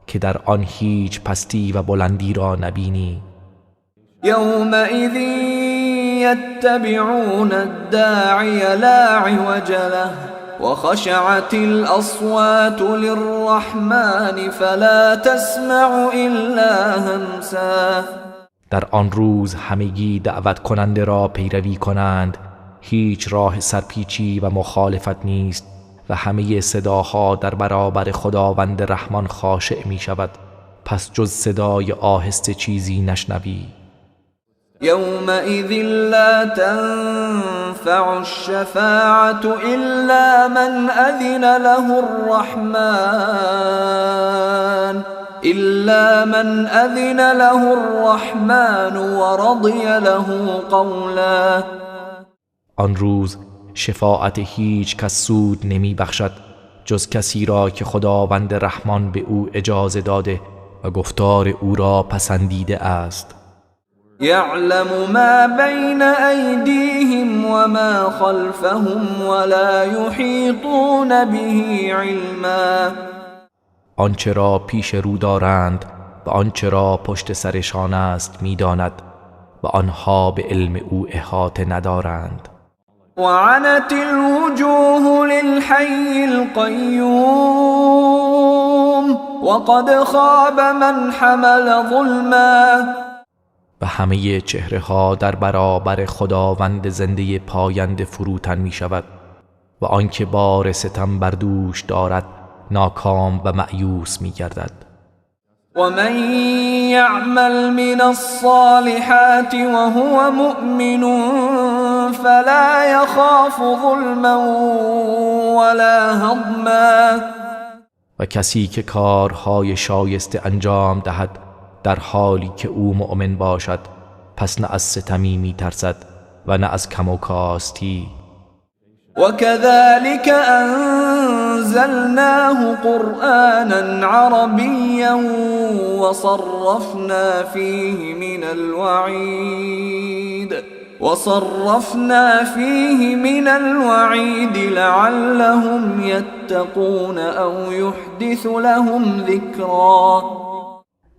که در آن هیچ پستی و بلندی را نبینی. یومئذ یتبعون الداعی لا عوج له وخشعت الأصوات للرحمن فلا تسمع إلا همسا. در آن روز همگی دعوت کننده را پیروی کنند، هیچ راه سرپیچی و مخالفت نیست و همه صداها در برابر خداوند رحمان خاشع می شود، پس جز صدای آهسته چیزی نشنوی. يومئذ لا تنفع الشفاعة إلا من أذن له الرحمن إلا من أذن له الرحمن ورضي له قولا. آن روز شفاعت هیچ کس سود نمی بخشد جز کسی را که خداوند رحمان به او اجازه داده و گفتار او را پسندیده است. يعلم ما بين أيديهم وما خلفهم ولا يحيطون به علما. آنچه را پیش رو دارند و آنچه را پشت سرشان است میداند و آنها به علم او احاطه ندارند. وعنت الوجوه للحي القيوم وقد خاب من حمل ظلما. و همه چهره ها در برابر خداوند زنده پاینده فروتن می شود و آنکه بار ستم بر دوش دارد ناکام و مأیوس می گردد. و من یعمل من الصالحات وهو مؤمن فلا یخاف ظلما ولا هضما. و کسی که کارهای شایسته انجام دهد در حالی که او مؤمن باشد پس نه از ستمی می ترسد و نه از کم و کاستی. وكذلك أنزلناه قرآنا عربيا وصرفنا فيه من الوعيد لعلهم يتقون أو يحدث لهم ذكرا.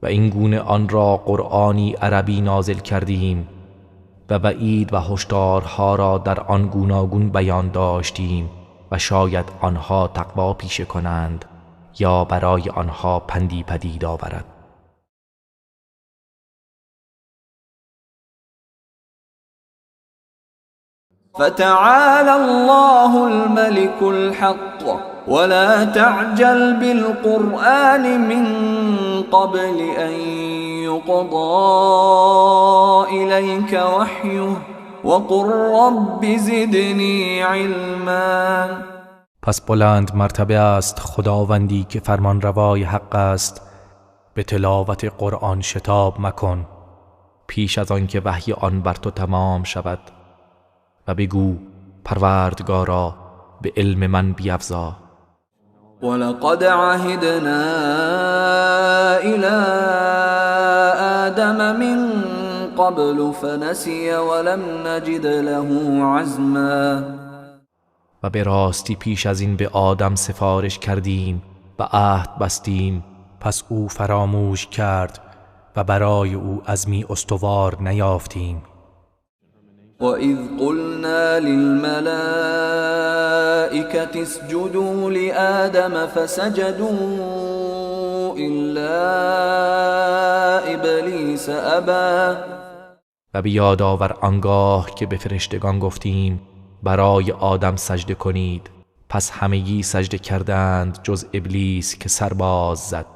و این گونه آن را قرآنی عربی نازل کردیم و وعید و هشدارها را در آن گوناگون بیان داشتیم و شاید آنها تقوا پیشه کنند یا برای آنها پندی پدید آورد. فتعالى الله الملك الحق ولا تعجل بالقرآن من قبل أن يقضى إليك وحيه وقل رب زدني علما. پس بلند مرتبه است خداوندی که فرمانروای حق است. به تلاوت قرآن شتاب مکن پیش از آنکه وحی آن بر تو تمام شود و بگو پروردگارا به علم من بیفزا. ولقد عهدنا إلى آدم من قبل فنسي ولم نجد له عزما. و به راستی پیش از این به آدم سفارش کردیم و عهد بستیم، پس او فراموش کرد و برای او عزمی استوار نیافتیم. وَإِذْ قُلْنَا لِلْمَلَائِكَةِ اسْجُدُوا لِآدَمَ فَسَجَدُوا إِلَّا إِبْلِيسَ أَبَى. و بیاد آور آنگاه که به فرشتگان گفتیم برای آدم سجده کنید، پس همگی سجده کردند جز ابلیس که سر باز زد.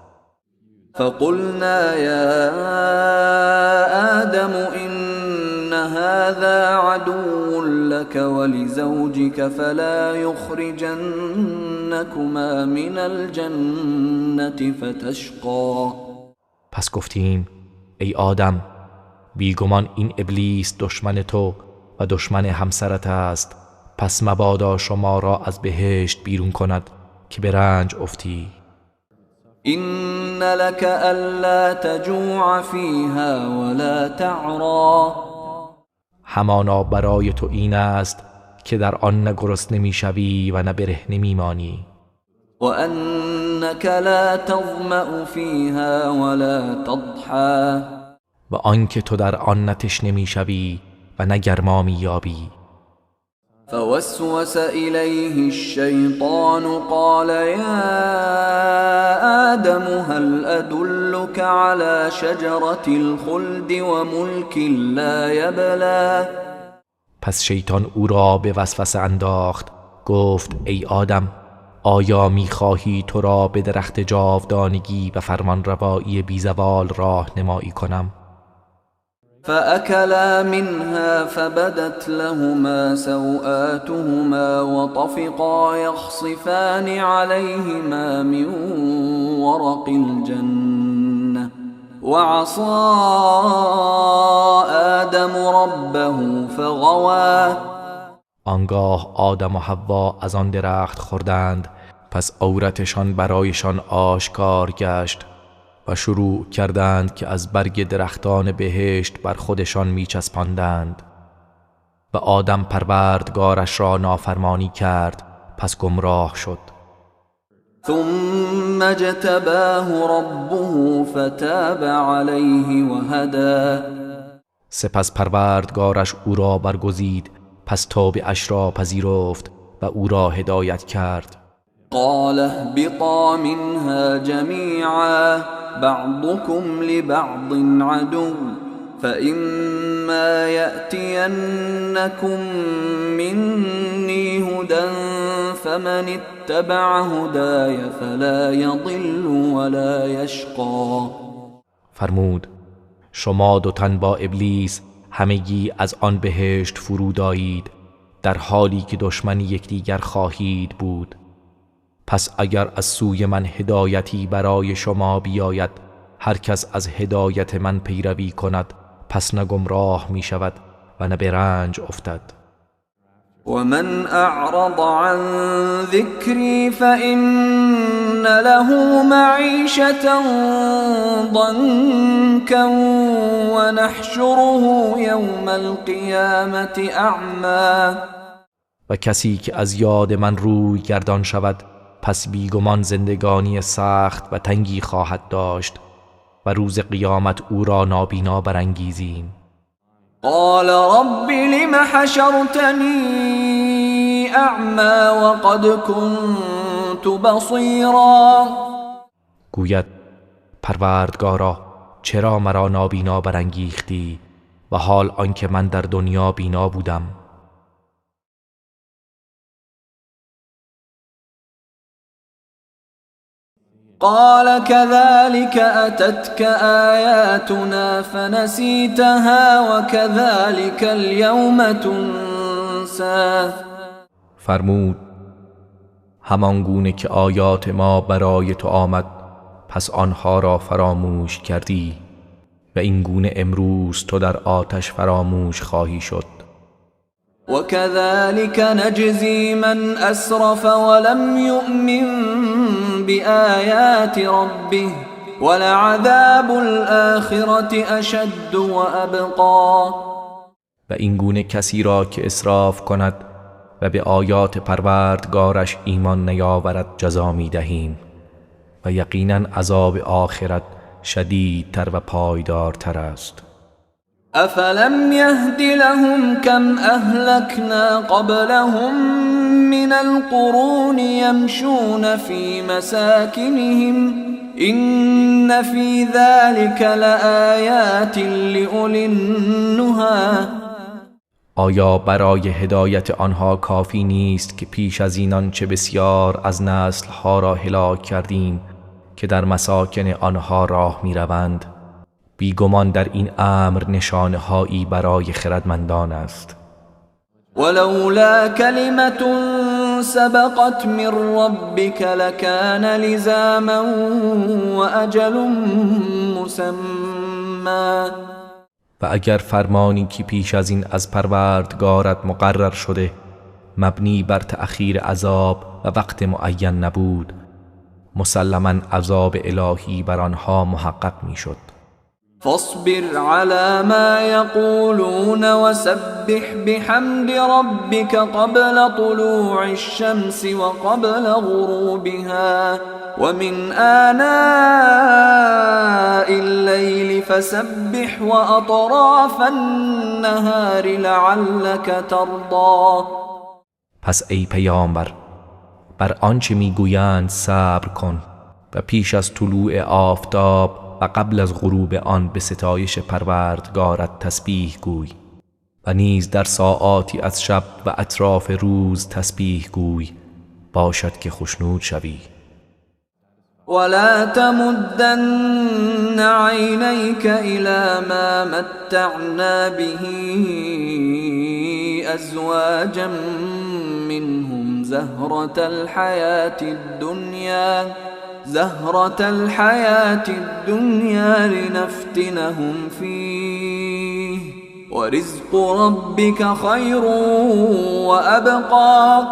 فَقُلْنَا يَا آدَمُ إِنَّ هذا عدو لك ولزوجك فلا يخرجنكما من الجنة فتشقى. پس گفتیم ای آدم، بیگمان این ابلیس دشمن تو و دشمن همسرت است، پس مبادا شما را از بهشت بیرون کند که به رنج افتی. إن لك ألا تجوع فيها ولا تعرى. همانا برای تو این است که در آن نه گرسنه میشوی و نه برهنه میمانی. و انک لا تظمأ فیها ولا تضحی. و آنکه تو در آن نه تشنه میشوی و نه گرما مییابی. فوسوس إليه الشيطان قال يا آدم هل أدلك على شجرة الخلد وملك لا يبلى. پس شیطان او را به وسوسه انداخت، گفت ای آدم، آیا میخواهی تو را به درخت جاودانگی و فرمانروایی بیزوال راهنمایی کنم؟ فأكلا منها فبدت لهما سوآتهما وطفقا يخصفان عليهما من ورق الجنة وعصى آدم ربه فغوى. آنگاه آدم و حوا از آن درخت خوردند، پس عورتشان برایشان آشکار گشت و شروع کردند که از برگ درختان بهشت بر خودشان میچسباندند. و آدم پروردگارش را نافرمانی کرد، پس گمراه شد. ثم اجتباه ربه فتاب علیه وهدی. سپس پروردگارش او را برگزید، پس توبه اش را پذیرفت و او را هدایت کرد. قال اهبطا منها جمیعا بعضكم لبعض عدو فإما يأتينكم مني هدى فمن اتبع هداي فلا يضل ولا يشقى. فرمود شما دو تن با ابلیس همگی از آن بهشت فرود آیید، در حالی که دشمن یکدیگر خواهید بود. پس اگر از سوی من هدایتی برای شما بیاید، هر کس از هدایت من پیروی کند پس نه گمراه می شود و نه به رنج افتد. ومن اعرض عن ذکری فإن له معیشة ضنکا ونحشره یوم القیامة اعمی. و کسی که از یاد من روی گردان شود پس بیگمان زندگانی سخت و تنگی خواهد داشت و روز قیامت او را نابینا برانگیزیم. قال رب لم حشرتنی اعمی وقد كنت بصیرا. گوید پروردگارا چرا مرا نابینا برانگیختی و حال آنکه من در دنیا بینا بودم؟ قال كذلك أتتك آياتنا فنسيتها وكذلك اليوم تنسى. فرمود همان گونه که آیات ما برای تو آمد پس آنها را فراموش کردی و این گونه امروز تو در آتش فراموش خواهی شد. وكذلك نجزي من أسرف ولم يؤمن بآيات ربه ولعذاب الآخرة أشد وأبقى. و این گونه کسی را که اسراف کند و به آیات پروردگارش ایمان نیاورد جزا می دهیم و یقینا عذاب آخرت شدیدتر و پایدارتر است. أفلم يهد لهم كم أهلكنا قبلهم من القرون يمشون في مساكنهم إن في ذلك لآيات لأولي النهى. آیا برای هدایت آنها کافی نیست که پیش از اینان چه بسیار از نسلها را هلاک کردیم که در مساکن آنها راه می روند؟ بیگمان در این امر نشانه هایی برای خردمندان است. ولولا کلمة سبقت من ربک لکان لزاما وأجل مسمى. و اگر فرمانی که پیش از این از پروردگارت مقرر شده مبنی بر تأخیر عذاب و وقت معین نبود، مسلما عذاب الهی بر آنها محقق میشد. فاصبر على ما يقولون وسبح بحمد ربك قبل طلوع الشمس وقبل غروبها ومن آناء الليل فسبح وأطراف النهار لعلك ترضى. پس ای پیامبر بر آنچه میگویند صبر کن و پیش از طلوع آفتاب و قبل از غروب آن به ستایش پروردگارت تسبیح گوی و نیز در ساعاتی از شب و اطراف روز تسبیح گوی، باشد که خشنود شوی. ولا تمدن عينيك إلى ما متعنا به أزواجا منهم زهرة الحياة الدنيا لنفتنهم فيه ورزق ربك خير وأبقى.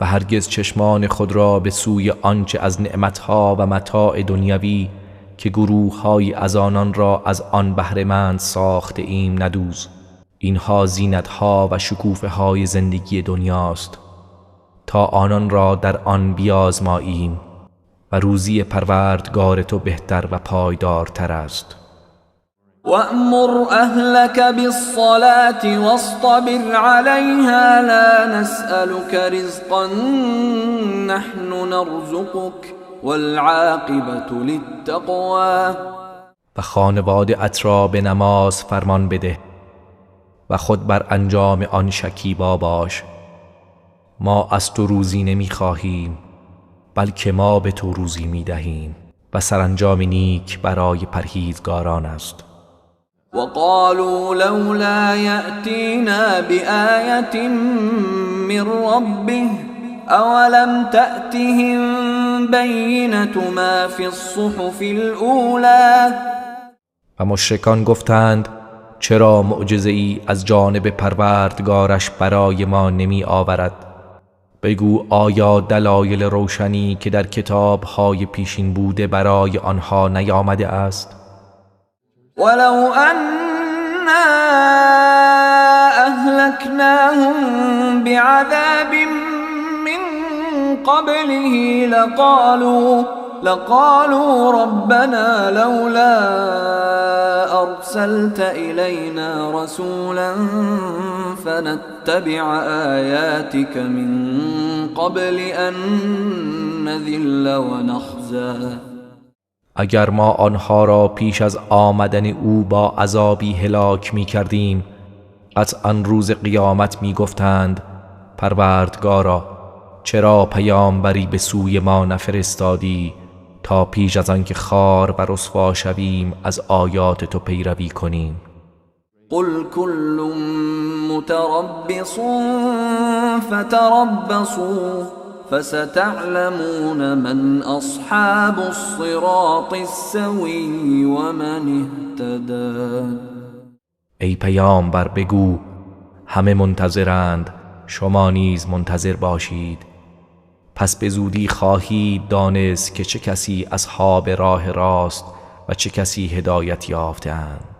و هرگز چشمان خود را به سوی آنچه از نعمتها و متاع دنیوی که گروه‌های از آنان را از آن بهره‌مند ساخته ایم ندوز. اینها زینتها و شکوفه های زندگی دنیاست تا آنان را در آن بیازماییم و روزی پروردگار تو بهتر و پایدارتر است. وأمر أهلك بالصلاة واصطبر عليها لا نسألك رزقا نحن نرزقك والعاقبة للتقوى. و خانواده ات را به نماز فرمان بده و خود بر انجام آن شکیبا باش. ما از تو روزی نمیخواهیم بلکه ما به تو روزی میدهیم و سرانجام نیک برای پرهیزگاران است. وقالوا لولا يأتينا بآية من ربه أولم تأتهم بينة ما في الصحف الأولى. و مشرکان گفتند چرا معجزه‌ای از جانب پروردگارش برای ما نمی آورد؟ بگو آیا دلایل روشنی که در کتاب‌های پیشین بوده برای آنها نیامده است؟ ولو أنا أهلكناهم بعذاب من قبله لقالوا ربنا لولا أرسلت إلينا رسولا فنتبع آياتك من قبل أن نذل ونخزى. اگر ما آنها را پیش از آمدن او با عذابی هلاک می کردیم قطعا روز قیامت می گفتند پروردگارا چرا پیامبری به سوی ما نفرستادی تا پیش از آنکه خوار و رسوا شویم از آیات تو پیروی کنیم. قل كل متربص فتربصوا فستعلمون من اصحاب الصراط السوی ومن اهتدی. ای پیامبر بگو همه منتظرند، شما نیز منتظر باشید. پس به زودی خواهید دانست که چه کسی اصحاب راه راست و چه کسی هدایت یافته‌اند.